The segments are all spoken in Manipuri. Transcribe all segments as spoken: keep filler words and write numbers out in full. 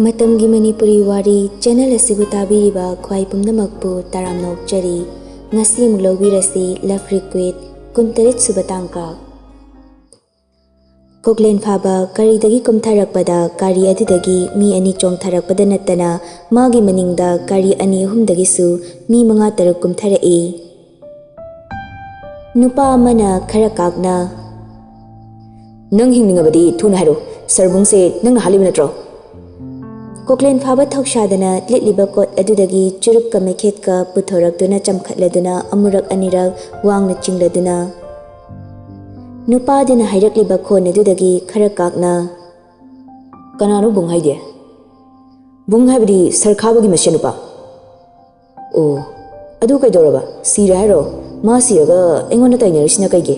ꯃꯇꯝꯒꯤ ꯃꯅꯤꯄꯨꯔꯤ ꯋꯥꯔꯤ ꯆꯦꯅꯦꯜ ꯑꯁꯤꯕꯨ ꯇꯥꯕꯤꯔꯤꯕ ꯈ꯭ꯋꯥꯏ ꯄꯨꯝꯅꯃꯛꯄꯨ ꯇꯔꯥꯝꯅ ꯑꯣꯛꯆꯔꯤ꯫ ꯉꯁꯤ ꯑꯃꯨꯛ ꯂꯧꯕꯤꯔꯁꯤ Love Request ꯀꯨꯟꯇꯔꯦꯠ ꯁꯨꯕ ꯇꯥꯡꯀꯛ꯫ ꯀꯣꯛꯂꯦꯟ ꯐꯥꯕ ꯀꯔꯤꯗꯒꯤ ꯀꯨꯝꯊꯔꯛꯄꯗ ꯒꯥꯔꯤ ꯑꯗꯨꯗꯒꯤ ꯃꯤ ꯑꯅꯤ ꯆꯣꯡꯊꯔꯛꯄꯗ ꯅꯠꯇꯅ ꯃꯥꯒꯤ ꯃꯅꯤꯡꯗ ꯒꯥꯔꯤ ꯑꯅꯤ ꯑꯍꯨꯝꯗꯒꯤꯁꯨ ꯃꯤ ꯃꯉꯥ ꯇꯔꯨꯛ ꯀꯨꯝꯊꯔꯛꯏ꯫ ꯅꯨꯄꯥ ꯑꯃꯅ ꯈꯔ ꯀꯥꯛꯅ, "ꯅꯪ ꯍꯤꯡꯅꯤꯡꯉꯕꯗꯤ ꯊꯨꯅ ꯍꯥꯏꯔꯣ, ꯁꯥꯔ ꯕꯨꯡꯁꯦ ꯅꯪꯅ ꯍꯥꯠꯂꯤꯕ ꯅꯠꯇ꯭ꯔꯣ?" ꯀꯣꯛꯂꯦꯟ ꯐꯥꯕ ꯊꯧꯁꯥꯗꯅ ꯂꯤꯠꯂꯤꯕ ꯀꯣꯠ ꯑꯗꯨꯗꯒꯤ ꯆꯨꯔꯨꯞꯀ ꯃꯩꯈꯦꯠꯀ ꯄꯨꯊꯣꯔꯛꯇꯨꯅ ꯆꯝꯈꯠꯂꯗꯨꯅ ꯑꯃꯨꯔꯛ ꯑꯅꯤꯔꯛ ꯋꯥꯡꯅ ꯆꯤꯡꯂꯗꯨꯅ ꯅꯨꯄꯥꯗꯨꯅ ꯍꯥꯏꯔꯛꯂꯤꯕ ꯈꯣꯟ ꯑꯗꯨꯗꯒꯤ ꯈꯔ ꯀꯥꯛꯅ, "ꯀꯅꯥꯅꯣ ꯕꯨꯡ ꯍꯥꯏꯗꯤ?" "ꯕꯨꯡ ꯍꯥꯏꯕꯗꯤ ꯁꯥꯔ ꯈꯥꯕꯒꯤ ꯃꯁꯦꯟ ꯅꯨꯄꯥ꯫" "ꯑꯣ, ꯑꯗꯨ ꯀꯩꯗꯧꯔꯕ? ꯁꯤꯔꯦ ꯍꯥꯏꯔꯣ? ꯃꯥ ꯁꯤꯔꯒ ꯑꯩꯉꯣꯟꯗ ꯇꯥꯏꯅꯔꯤꯁꯤꯅ ꯀꯩꯒꯤ?"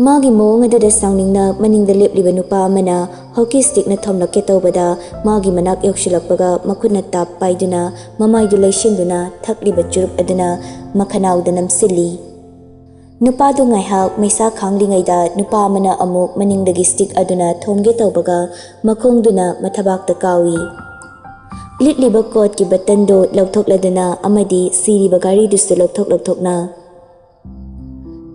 ꯃꯥꯒꯤ ꯃꯑꯣꯡ ꯑꯗꯨꯗ ꯁꯥꯎꯅꯤꯡꯅ ꯃꯅꯤꯡꯗ ꯂꯦꯞꯂꯤꯕ ꯅꯨꯄꯥ ꯑꯃꯅ ꯍꯣꯀꯤ ꯁ꯭ꯇꯤꯛꯅ ꯊꯣꯝꯂꯛꯀꯦ ꯇꯧꯕꯗ ꯃꯥꯒꯤ ꯃꯅꯥꯛ ꯌꯧꯁꯤꯜꯂꯛꯄꯒ ꯃꯈꯨꯠꯅ ꯇꯥꯞ ꯄꯥꯏꯗꯨꯅ ꯃꯃꯥꯏꯗꯨ ꯂꯩꯁꯤꯟꯗꯨꯅ ꯊꯛꯂꯤꯕ ꯆꯨꯔꯨꯞ ꯑꯗꯨꯅ ꯃꯈꯅꯥꯎꯗ ꯅꯝꯁꯤꯜꯂꯤ꯫ ꯅꯨꯄꯥꯗꯨ ꯉꯥꯏꯍꯥꯛ ꯃꯩꯁꯥ ꯈꯥꯡꯂꯤꯉꯩꯗ ꯅꯨꯄꯥ ꯑꯃꯅ ꯑꯃꯨꯛ ꯃꯅꯤꯡꯗꯒꯤ ꯁ꯭ꯇꯤꯛ ꯑꯗꯨꯅ ꯊꯣꯝꯒꯦ ꯇꯧꯕꯒ ꯃꯈꯣꯡꯗꯨꯅ ꯃꯊꯕꯥꯛꯇ ꯀꯥꯎꯏ꯫ ꯂꯤꯠꯂꯤꯕ ꯀꯣꯠꯀꯤ ꯕꯇꯟꯗꯨ ꯂꯧꯊꯣꯛꯂꯗꯨꯅ ꯑꯃꯗꯤ ꯁꯤꯔꯤꯕ ꯒꯥꯔꯤꯗꯨꯁꯨ ꯂꯧꯊꯣꯛ ꯂꯧꯊꯣꯛꯅ,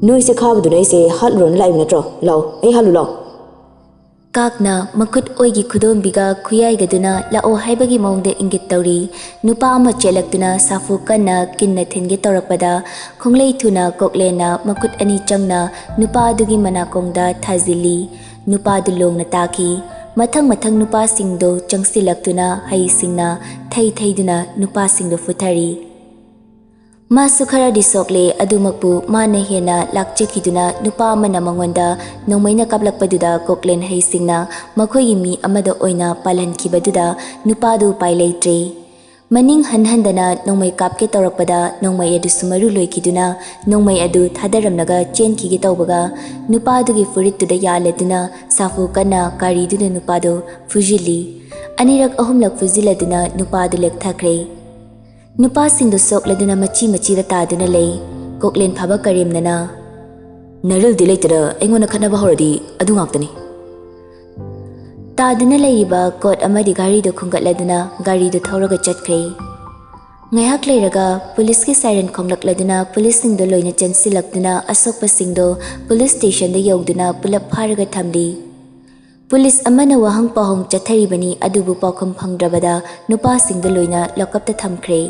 "ꯅꯣꯏꯁꯦ ꯈꯥꯕꯗꯨꯅ ꯑꯩꯁꯦ ꯍꯥꯠꯂꯨꯔꯣꯅ ꯂꯥꯛꯏꯕ ꯅꯠꯇ꯭ꯔꯣ? ꯂꯥꯎ, ꯑꯩ ꯍꯥꯠꯂꯨ ꯂꯥꯎ꯫" ꯀꯥꯛꯅ ꯃꯈꯨꯠ ꯑꯣꯏꯒꯤ ꯈꯨꯗꯣꯝꯕꯤꯒ ꯈꯨꯌꯥꯏꯒꯗꯨꯅ ꯂꯥꯛꯑꯣ ꯍꯥꯏꯕꯒꯤ ꯃꯑꯣꯡꯗ ꯏꯪꯒꯤꯠ ꯇꯧꯔꯤ꯫ ꯅꯨꯄꯥ ꯑꯃ ꯆꯦꯜꯂꯛꯇꯨꯅ ꯁꯥꯐꯨ ꯀꯟꯅ ꯀꯤꯟꯅ ꯊꯤꯟꯒꯦ ꯇꯧꯔꯛꯄꯗ ꯈꯣꯡꯂꯩ ꯊꯨꯅ ꯀꯣꯛꯂꯦꯟꯅ ꯃꯈꯨꯠ ꯑꯅꯤ ꯆꯪꯅ ꯅꯨꯄꯥ ꯑꯗꯨꯒꯤ ꯃꯅꯥꯀꯣꯡꯗ ꯊꯥꯖꯤꯜꯂꯤ꯫ ꯅꯨꯄꯥꯗꯨ ꯂꯣꯡꯅ ꯇꯥꯈꯤ꯫ ꯃꯊꯪ ꯃꯊꯪ ꯅꯨꯄꯥꯁꯤꯡꯗꯨ ꯆꯪꯁꯤꯜꯂꯛꯇꯨꯅ ꯍꯩꯁꯤꯡꯅ ꯊꯩ ꯊꯩꯗꯨꯅ ꯅꯨꯄꯥꯁꯤꯡꯗꯨ ꯐꯨꯊꯔꯤ꯫ ꯃꯥꯁꯨ ꯈꯔꯗꯤ ꯁꯣꯛꯂꯦ, ꯑꯗꯨꯃꯛꯄꯨ ꯃꯥꯅ ꯍꯦꯟꯅ ꯂꯥꯛꯆꯈꯤꯗꯨꯅ ꯅꯨꯄꯥ ꯑꯃꯅ ꯃꯉꯣꯟꯗ ꯅꯣꯡꯃꯩꯅ ꯀꯥꯞꯂꯛꯄꯗꯨꯗ ꯀꯣꯛꯂꯦꯟ ꯍꯩꯁꯤꯡꯅ ꯃꯈꯣꯏꯒꯤ ꯃꯤ ꯑꯃꯗ ꯑꯣꯏꯅ ꯄꯥꯜꯍꯟꯈꯤꯕꯗꯨꯗ ꯅꯨꯄꯥꯗꯨ ꯎꯄꯥꯏ ꯂꯩꯇ꯭ꯔꯦ꯫ ꯃꯅꯤꯡ ꯍꯟ ꯍꯟꯗꯅ ꯅꯣꯡꯃꯩ ꯀꯥꯞꯀꯦ ꯇꯧꯔꯛꯄꯗ ꯅꯣꯡꯃꯩ ꯑꯗꯨꯁꯨ ꯃꯔꯨ ꯂꯣꯏꯈꯤꯗꯨꯅ ꯅꯣꯡꯃꯩ ꯑꯗꯨ ꯊꯥꯗꯔꯝꯂꯒ ꯆꯦꯟꯈꯤꯒꯦ ꯇꯧꯕꯒ ꯅꯨꯄꯥꯗꯨꯒꯤ ꯐꯨꯔꯤꯠꯇꯨꯗ ꯌꯥꯜꯂꯗꯨꯅ ꯁꯥꯐꯨ ꯀꯟꯅ ꯒꯥꯔꯤꯗꯨꯅ ꯅꯨꯄꯥꯗꯨ ꯐꯨꯖꯤꯜꯂꯤ꯫ ꯑꯅꯤꯔꯛ ꯑꯍꯨꯝꯂꯛ ꯐꯨꯖꯤꯜꯂꯗꯨꯅ ꯅꯨꯄꯥꯗꯨ ꯂꯦꯛꯊꯈ꯭ꯔꯦ꯫ ꯅꯨꯄꯥꯁꯤꯡꯗꯨ ꯁꯣꯛꯂꯗꯨꯅ ꯃꯆꯤ ꯃꯆꯤꯗ ꯇꯥꯗꯨꯅ ꯂꯩ꯫ ꯀꯣꯛꯂꯦꯟ ꯐꯥꯕ ꯀꯔꯦꯝꯅꯅ, "ꯅꯔꯜꯗꯤ ꯂꯩꯇꯅ ꯑꯩꯉꯣꯟꯗ ꯈꯠꯅꯕ ꯍꯧꯔꯗꯤ ꯑꯗꯨ ꯉꯥꯛꯇꯅꯤ꯫" ꯇꯥꯗꯨꯅ ꯂꯩꯔꯤꯕ ꯀꯣꯠ ꯑꯃꯗꯤ ꯘꯔꯤꯗꯨ ꯈꯨꯝꯒꯠꯂꯗꯨꯅ ꯒꯥꯔꯤꯗꯨ ꯊꯧꯔꯒ ꯆꯠꯈ꯭ꯔꯦ꯫ ꯉꯥꯏꯍꯥꯛ ꯂꯩꯔꯒ ꯄꯨꯂꯤꯁꯀꯤ ꯁꯥꯏꯔꯦꯟ ꯈꯣꯡꯂꯛꯂꯗꯨꯅ ꯄꯨꯂꯤꯁꯁꯤꯡꯗꯨ ꯂꯣꯏꯅ ꯆꯦꯟꯁꯤꯜꯂꯛꯇꯨꯅ ꯑꯁꯣꯛꯄꯁꯤꯡꯗꯨ ꯄꯨꯂꯤꯁ ꯁ꯭ꯇꯦꯁꯟꯗ ꯌꯧꯗꯨꯅ ꯄꯨꯂꯞ ꯐꯥꯔꯒ ꯊꯝꯂꯤ꯫ ꯄꯨꯂꯤꯁ ꯑꯃꯅ ꯋꯥꯍꯪ ꯄꯥꯎꯍꯪ ꯆꯠꯊꯔꯤꯕꯅꯤ, ꯑꯗꯨꯕꯨ ꯄꯥꯎꯈꯨꯝ ꯐꯪꯗ꯭ꯔꯕꯗ ꯅꯨꯄꯥꯁꯤꯡꯗꯨ ꯂꯣꯏꯅ ꯂꯣꯀꯞꯇ ꯊꯝꯈ꯭ꯔꯦ꯫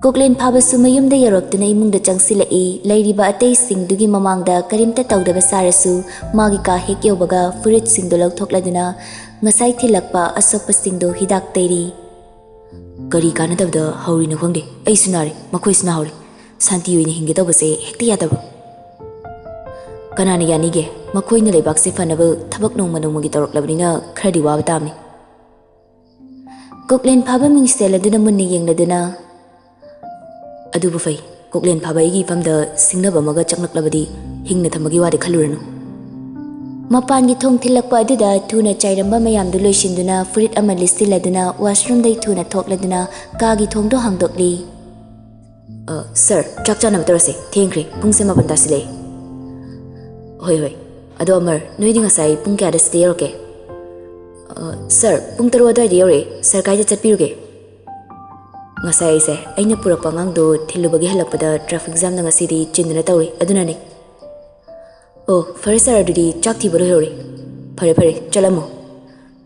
ꯀꯣꯛꯂꯦꯟ ꯐꯥꯕꯁꯨ ꯃꯌꯨꯝꯗ ꯌꯧꯔꯛꯇꯨꯅ ꯏꯃꯨꯡꯗ ꯆꯪꯁꯤꯜꯂꯛꯏ꯫ ꯂꯩꯔꯤꯕ ꯑꯇꯩꯁꯤꯡꯗꯨꯒꯤ ꯃꯃꯥꯡꯗ ꯀꯔꯤꯝꯇ ꯇꯧꯗꯕ ꯁꯥꯔꯁꯨ ꯃꯥꯒꯤ ꯀꯥ ꯍꯦꯛ ꯌꯧꯕꯒ ꯐꯨꯔꯤꯠꯁꯤꯡꯗꯨ ꯂꯧꯊꯣꯛꯂꯗꯨꯅ ꯉꯁꯥꯏ ꯊꯤꯜꯂꯛꯄ ꯑꯁꯣꯛꯄꯁꯤꯡꯗꯨ ꯍꯤꯗꯥꯛ ꯇꯩꯔꯤ꯫ ꯀꯔꯤ ꯀꯥꯟꯅꯗꯕꯗ ꯍꯧꯔꯤꯅꯣ ꯈꯪꯗꯦ, ꯑꯩꯁꯨ ꯅꯥꯔꯦ, ꯃꯈꯣꯏꯁꯨ ꯅꯥꯍꯧꯔꯦ꯫ ꯁꯥꯟꯇꯤ ꯑꯣꯏꯅ ꯍꯤꯡꯒꯦ ꯇꯧꯕꯁꯦ ꯍꯦꯛꯇ ꯌꯥꯗꯕ꯫ ꯀꯅꯥꯅ ꯌꯥꯅꯤꯒꯦ? ꯃꯈꯣꯏꯅ ꯂꯩꯕꯥꯛꯁꯦ ꯐꯅꯕ ꯊꯕꯛ ꯅꯣꯡꯃ ꯅꯣꯡꯃꯒꯤ ꯇꯧꯔꯛꯂꯕꯅꯤꯅ ꯈꯔꯗꯤ ꯋꯥꯕ ꯇꯥꯕꯅꯤ꯫ ꯀꯣꯛꯂꯦꯟ ꯐꯥꯕ ꯃꯤꯡꯁꯦꯜ ꯑꯗꯨꯗ ꯃꯨꯟꯅ ꯌꯦꯡꯂꯗꯨꯅ, "ꯑꯗꯨꯕꯨ ꯐꯩ, ꯀꯣꯛꯂꯦꯟ ꯐꯥꯕ ꯑꯩꯒꯤ ꯏꯐꯝꯗ ꯁꯤꯡꯅꯕ ꯑꯃꯒ ꯆꯪꯂꯛꯂꯕꯗꯤ ꯍꯤꯡꯅ ꯊꯝꯕꯒꯤ ꯋꯥꯗꯤ ꯈꯜꯂꯨꯔꯅꯨ꯫" ꯃꯄꯥꯟꯒꯤ ꯊꯣꯡ ꯊꯤꯜꯂꯛꯄ ꯑꯗꯨꯗ ꯊꯨꯅ ꯆꯥꯏꯔꯝꯕ ꯃꯌꯥꯝꯗꯨ ꯂꯣꯏꯁꯤꯟꯗꯨꯅ ꯐꯨꯔꯤꯠ ꯑꯃ ꯂꯤꯠꯁꯤꯜꯂꯗꯨꯅ ꯋꯥꯁꯔꯨꯝꯗꯒꯤ ꯊꯨꯅ ꯊꯣꯛꯂꯗꯨꯅ ꯀꯥꯒꯤ ꯊꯣꯡꯗꯣ ꯍꯥꯡꯗꯣꯛꯂꯤ꯫ "ꯑ, ꯁꯥꯔ, ꯆꯥꯛ ꯆꯥꯅꯕ ꯇꯧꯔꯁꯦ, ꯊꯦꯡꯈ꯭ꯔꯦ, ꯄꯨꯡꯁꯦ ꯃꯥꯄꯟ ꯇꯥꯁꯤꯜꯂꯛꯑꯦ꯫" "ꯍꯣꯏ, ꯍꯣꯏ꯫ ꯑꯗꯣ ꯑꯃꯔ, ꯅꯣꯏꯗꯤ ꯉꯁꯥꯏ ꯄꯨꯡ ꯀꯌꯥꯗ ꯁꯤꯗ ꯌꯧꯔꯛꯀꯦ?" "ꯑ, ꯁꯥꯔ, ꯄꯨꯡ ꯇꯔꯨꯛ ꯑꯗꯨꯋꯥꯏꯗ ꯌꯧꯔꯛꯑꯦ꯫ ꯁꯥꯔ ꯀꯥꯏꯗ ꯆꯠꯄꯤꯔꯨꯒꯦ?" "ꯉꯁꯥꯏ ꯑꯩꯁꯦ ꯑꯩꯅ ꯄꯨꯔꯛꯄ ꯑꯉꯥꯡꯗꯣ ꯊꯤꯜꯂꯨꯕꯒꯤ ꯍꯜꯂꯛꯄꯗ ꯇ꯭ꯔꯥꯐꯤꯛ ꯖꯥꯝꯅ ꯉꯁꯤꯗꯤ ꯆꯤꯟꯗꯅ ꯇꯧꯔꯦ, ꯑꯗꯨꯅꯅꯦ꯫" "ꯑꯣ, ꯐꯔꯦ ꯁꯥꯔ, ꯑꯗꯨꯗꯤ ꯆꯥꯛ ꯊꯤꯕ ꯂꯣꯏꯍꯧꯔꯦ꯫" "ꯐꯔꯦ, ꯐꯔꯦ, ꯆꯠꯂꯝꯃꯣ꯫"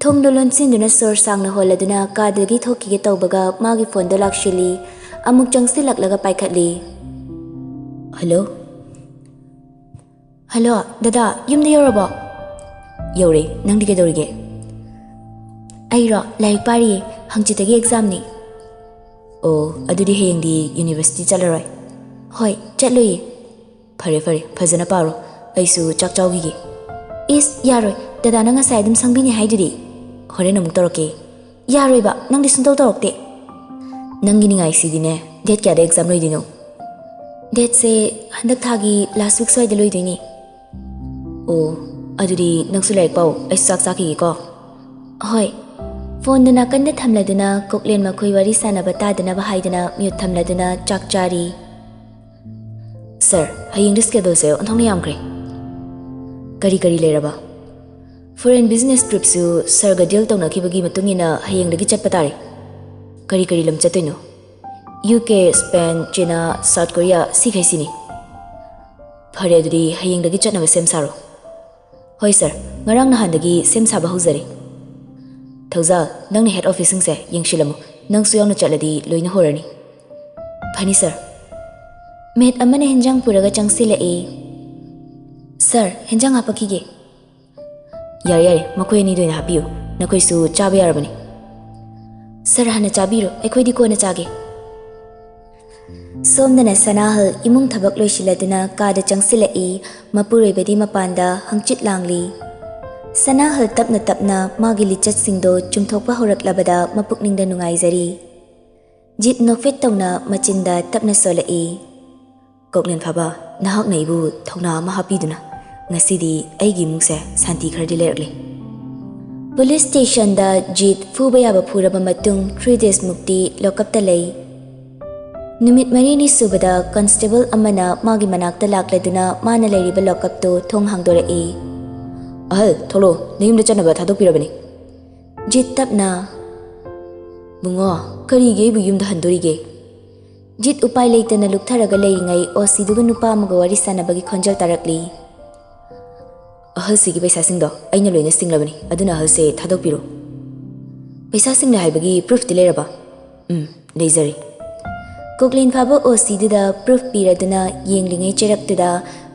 ꯊꯣꯡꯗꯣ ꯂꯣꯟꯁꯤꯟꯗꯨꯅ ꯁꯣꯔ ꯁꯥꯡꯅ ꯍꯣꯜꯂꯗꯨꯅ ꯀꯥꯗꯒꯤ ꯊꯣꯛꯈꯤꯒꯦ ꯇꯧꯕꯒ ꯃꯥꯒꯤ ꯐꯣꯟꯗꯣ ꯂꯥꯛꯁꯤꯜꯂꯤ꯫ ꯑꯃꯨꯛ ꯆꯪꯁꯤꯜꯂꯛꯂꯒ ꯄꯥꯏꯈꯠꯂꯤ꯫ "ꯍꯜꯂꯣ?" "ꯍꯜꯂꯣ, ꯗꯗꯥ, ꯌꯨꯝꯗ ꯌꯧꯔꯕꯣ?" "ꯌꯧꯔꯦ꯫ ꯅꯪꯗꯤ ꯀꯩꯗꯧꯔꯤꯒꯦ?" "ꯑꯩꯔꯣ? ꯂꯥꯏꯔꯤꯛ ꯄꯥꯔꯤꯌꯦ꯫ ꯍꯪꯆꯤꯠꯇꯒꯤ ꯑꯦꯛꯖꯥꯝꯅꯤ꯫" "ꯑꯣ, ꯑꯗꯨꯗꯤ ꯍꯌꯦꯡꯗꯤ ꯌꯨꯅꯤꯚꯔꯁꯤꯇꯤ ꯆꯠꯂꯔꯣꯏ?" "ꯍꯣꯏ, ꯆꯠꯂꯣꯏꯌꯦ꯫" "ꯐꯔꯦ, ꯐꯔꯦ, ꯐꯖꯅ ꯄꯥꯔꯣ꯫ ꯑꯩꯁꯨ ꯆꯥꯛ ꯆꯥꯎꯈꯤꯒꯦ꯫" "ꯏꯁ, ꯌꯥꯔꯣꯏ꯫ ꯗꯗꯥꯅ ꯉꯁꯥꯏ ꯑꯗꯨꯝ ꯁꯪꯕꯤꯅꯤ ꯍꯥꯏꯗꯨꯗꯤ꯫" "ꯍꯣꯔꯦꯟ ꯑꯃꯨꯛ ꯇꯧꯔꯛꯀꯦ꯫" "ꯌꯥꯔꯣꯏꯕ, ꯅꯪꯗꯤ ꯁꯨꯡꯇꯧ ꯇꯧꯔꯛꯇꯦ꯫" "ꯅꯪꯒꯤ ꯅꯤꯡꯉꯥꯏꯁꯤꯗꯤꯅꯦ꯫ ꯗꯦꯠ ꯀꯌꯥꯗ ꯑꯦꯛꯖꯥꯝ ꯂꯣꯏꯗꯣꯏꯅꯣ?" "ꯗꯦꯠꯁꯦ ꯍꯟꯗꯛ ꯊꯥꯒꯤ ꯂꯥꯁ ꯋꯤꯛ ꯁ꯭ꯋꯥꯏꯗ ꯂꯣꯏꯗꯣꯏꯅꯤ꯫" "ꯑꯣ, ꯑꯗꯨꯗꯤ ꯅꯪꯁꯨ ꯂꯥꯏꯔꯤꯛ ꯄꯥꯎ, ꯑꯩꯁꯨ ꯆꯥꯛ ꯆꯥꯈꯤꯒꯦꯀꯣ꯫" "ꯍꯣꯏ꯫" ꯐꯣꯟꯗꯨ ꯅꯥꯀꯟꯗ ꯊꯝꯂꯗꯨꯅ ꯀꯣꯛꯂꯦꯟ ꯃꯈꯣꯏ ꯋꯥꯔꯤ ꯁꯥꯟꯅꯕ ꯇꯥꯗꯅꯕ ꯍꯥꯏꯗꯨꯅ ꯃ꯭ꯌꯨꯠ ꯊꯝꯂꯗꯨꯅ ꯆꯥꯛ ꯆꯥꯔꯤ꯫ "ꯁꯥꯔ, ꯍꯌꯦꯡꯗꯤ ꯁ꯭ꯀꯦꯗꯨꯜꯁꯦ ꯑꯣꯟꯊꯣꯛꯅ ꯌꯥꯝꯈ꯭ꯔꯦ꯫" "ꯀꯔꯤ ꯀꯔꯤ ꯂꯩꯔꯕ?" Foreign business tripꯁꯨ ꯁꯔꯒ ꯗꯤꯜ ꯇꯧꯅꯈꯤꯕꯒꯤ ꯃꯇꯨꯡ ꯏꯟꯅ ꯍꯌꯦꯡꯗꯒꯤ ꯆꯠꯄ ꯇꯥꯔꯦ꯫ ꯀꯔꯤ ꯀꯔꯤ ꯂꯝ ꯆꯠꯇꯣꯏꯅꯣ? U K, Spain, China, South Korea, ꯁꯤꯈꯩꯁꯤꯅꯤ꯫ ꯐꯔꯦ, ꯑꯗꯨꯗꯤ ꯍꯌꯦꯡꯗꯒꯤ ꯆꯠꯅꯕ ꯁꯦꯝ ꯁꯥꯔꯣ꯫ ꯍꯣꯏ ꯁꯔ, ꯉꯔꯥꯡ ꯅꯍꯥꯟꯗꯒꯤ ꯁꯦꯝ ꯁꯥꯕ ꯍꯧꯖꯔꯦ꯫ ꯊꯧꯖꯥꯜ, ꯅꯪꯅ ꯍꯦꯗ ꯑꯣꯐꯤꯁꯁꯤꯡꯁꯦ ꯌꯦꯡꯁꯤꯜꯂꯝꯃꯨ꯫ ꯅꯪꯁꯨ ꯌꯥꯎꯅ ꯆꯠꯂꯗꯤ ꯂꯣꯏꯅ ꯍꯣꯔꯅꯤ꯫ ꯐꯅꯤ ꯁꯔ꯫ ꯃꯦꯗ ꯑꯃꯅ ꯍꯦꯟꯖꯥꯡ ꯄꯨꯔꯒ ꯆꯪꯁꯤꯜꯂꯛꯏ꯫ ꯁꯔ, ꯍꯦꯟꯖꯥꯡ ꯍꯥꯄꯛꯈꯤꯒꯦ꯫ ꯌꯥꯔꯦ ꯌꯥꯔꯦ, ꯃꯈꯣꯏ ꯑꯅꯤꯗ ꯑꯣꯏꯅ ꯍꯥꯞꯄꯤꯌꯨ꯫ ꯅꯈꯣꯏꯁꯨ ꯆꯥꯕ ꯌꯥꯔꯕꯅꯤ꯫ ꯁꯔ, ꯍꯥꯟꯅ ꯆꯥꯕꯤꯔꯣ, ꯑꯩꯈꯣꯏꯗꯤ ꯀꯣꯟꯅ ꯆꯥꯒꯦ꯫ ꯁꯣꯝꯗꯅ ꯁꯅꯥꯍꯜ ꯏꯃꯨꯡ ꯊꯕꯛ ꯂꯣꯏꯁꯤꯜꯂꯗꯨꯅ ꯀꯥꯗ ꯆꯪꯁꯤꯜꯂꯛꯏ꯫ ꯃꯄꯨꯔꯣꯏꯕꯗꯤ ꯃꯄꯥꯟꯗ ꯍꯪꯆꯤꯠ ꯂꯥꯡꯂꯤ꯫ ꯁꯅꯥꯍꯜ ꯇꯞꯅ ꯇꯞꯅ ꯃꯥꯒꯤ ꯂꯤꯆꯠꯁꯤꯡꯗꯣ ꯆꯨꯝꯊꯣꯛꯄ ꯍꯧꯔꯛꯂꯕꯗ ꯃꯄꯨꯛꯅꯤꯡꯗ ꯅꯨꯡꯉꯥꯏꯖꯔꯤ꯫ ꯖꯤꯠ ꯅꯣꯛꯐꯦꯠ ꯇꯧꯅ ꯃꯆꯤꯟꯗ ꯇꯞꯅ ꯁꯣꯜꯂꯛꯏ꯫ ꯀꯣꯛꯂꯦꯟ ꯐꯥꯕ, ꯅꯍꯥꯛꯅ ꯑꯩꯕꯨ ꯊꯧꯅꯥ ꯑꯃ ꯍꯥꯞꯄꯤꯗꯨꯅ ꯉꯁꯤꯗꯤ ꯑꯩꯒꯤ ꯏꯃꯨꯡꯁꯦ ꯁꯥꯟꯇꯤ ꯈꯔꯗꯤ ꯂꯩꯔꯛꯂꯦ꯫ ꯄꯨꯂꯤꯁ ꯁ꯭ꯇꯦꯁꯟꯗ ꯖꯤꯠ ꯐꯨꯕ ꯌꯥꯕ ꯐꯨꯔꯕ ꯃꯇꯨꯡ three days ꯃꯨꯛꯇꯤ ꯂꯣꯀꯞꯇ ꯂꯩ꯫ ꯅꯨꯃꯤꯠ ꯃꯔꯤꯅꯤ ꯁꯨꯕꯗ ꯀꯟꯁꯇꯦꯕꯜ ꯑꯃꯅ ꯃꯥꯒꯤ ꯃꯅꯥꯛꯇ ꯂꯥꯛꯂꯗꯨꯅ ꯃꯥꯅ ꯂꯩꯔꯤꯕ ꯂꯣꯀꯞꯇꯨ ꯊꯣꯡ ꯍꯥꯡꯗꯣꯔꯛꯏ꯫ ꯑꯍꯜ, ꯊꯣꯛꯂꯛꯑꯣ, ꯅꯌꯨꯝꯗ ꯆꯠꯅꯕ ꯊꯥꯗꯣꯛꯄꯤꯔꯕꯅꯤ꯫ ꯖꯤꯠ ꯇꯞꯅ, "ꯕꯨꯡꯉꯣ, ꯀꯔꯤꯒꯤ ꯑꯩꯕꯨ ꯌꯨꯝꯗ ꯍꯟꯗꯣꯔꯤꯒꯦ?" ꯖꯤꯠ ꯎꯄꯥꯏ ꯂꯩꯇꯅ ꯂꯨꯞꯊꯔꯒ ꯂꯩꯔꯤꯉꯩ ꯑꯣꯁꯤꯗꯨꯒ ꯅꯨꯄꯥ ꯑꯃꯒ ꯋꯥꯔꯤ ꯁꯥꯟꯅꯕꯒꯤ ꯈꯣꯟꯖꯦꯜ ꯇꯥꯔꯛꯂꯤ꯫ "ꯑꯍꯜꯁꯤꯒꯤ ꯄꯩꯁꯥꯁꯤꯡꯗꯣ ꯑꯩꯅ ꯂꯣꯏꯅ ꯁꯤꯡꯂꯕꯅꯤ, ꯑꯗꯨꯅ ꯑꯍꯜꯁꯦ ꯊꯥꯗꯣꯛꯄꯤꯔꯣ꯫" "ꯄꯩꯁꯥ ꯁꯤꯡꯂꯦ ꯍꯥꯏꯕꯒꯤ ꯄ꯭ꯔꯨꯐꯇꯤ ꯂꯩꯔꯕ?" "ꯎꯝ, ꯂꯩꯖꯔꯤ꯫" ꯀꯣꯛꯂꯦꯟ ꯐꯥꯕ ꯑꯣꯁꯤꯗꯨꯗ ꯄ꯭ꯔꯨꯐ ꯄꯤꯔꯗꯨꯅ ꯌꯦꯡꯂꯤꯉꯩ ꯆꯦꯔꯛꯇꯨꯗ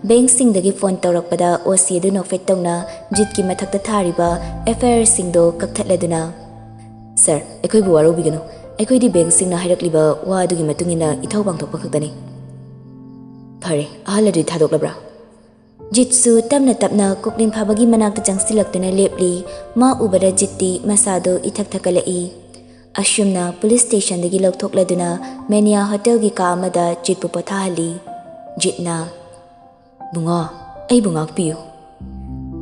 ꯕꯦꯡꯁꯤꯡꯗꯒꯤ ꯐꯣꯟ ꯇꯧꯔꯛꯄꯗ ꯑꯣꯁꯤ ꯑꯗꯨ ꯅꯣꯛꯐꯦꯠ ꯇꯧꯅ ꯖꯤꯠꯀꯤ ꯃꯊꯛꯇ ꯊꯥꯔꯤꯕ ꯑꯦꯐ ꯑꯥꯏ ꯑꯥꯔꯁꯤꯡꯗꯣ ꯀꯛꯊꯠꯂꯗꯨꯅ, "ꯁꯔ, ꯑꯩꯈꯣꯏꯕꯨ ꯋꯥꯔꯧꯕꯤꯒꯅꯨ, ꯑꯩꯈꯣꯏꯗꯤ ꯕꯦꯡꯁꯤꯡꯅ ꯍꯥꯏꯔꯛꯂꯤꯕ ꯋꯥ ꯑꯗꯨꯒꯤ ꯃꯇꯨꯡ ꯏꯟꯅ ꯏꯊꯧ ꯄꯥꯡꯊꯣꯛꯄ ꯈꯛꯇꯅꯤ꯫" "ꯐꯔꯦ, ꯑꯍꯜ ꯑꯗꯨꯗꯤ ꯊꯥꯗꯣꯛꯂꯕ꯭ꯔꯥ?" ꯖꯤꯠꯁꯨ ꯇꯞꯅ ꯇꯞꯅ ꯀꯣꯛꯂꯦꯟ ꯐꯥꯕꯒꯤ ꯃꯅꯥꯛꯇ ꯆꯪꯁꯤꯜꯂꯛꯇꯨꯅ ꯂꯦꯞꯂꯤ꯫ ꯃꯥ ꯎꯕꯗ ꯖꯤꯠꯇꯤ ꯃꯁꯥꯗꯨ ꯏꯊꯛ ꯊꯛꯀꯠꯂꯛꯏ꯫ ꯑꯁꯨꯝꯅ ꯄꯨꯂꯤꯁ ꯁ꯭ꯇꯦꯁꯟꯗꯒꯤ ꯂꯧꯊꯣꯛꯂꯗꯨꯅ ꯃꯦꯅꯤꯌꯥ ꯍꯣꯇꯦꯜꯒꯤ ꯀꯥ ꯑꯃꯗ ꯖꯤꯠꯄꯨ ꯄꯣꯊꯥꯍꯜꯂꯤ꯫ ꯖꯤꯠꯅ, "ꯕꯨꯡꯉꯣ, ꯑꯩꯕꯨ ꯉꯥꯛꯄꯤꯌꯨ꯫"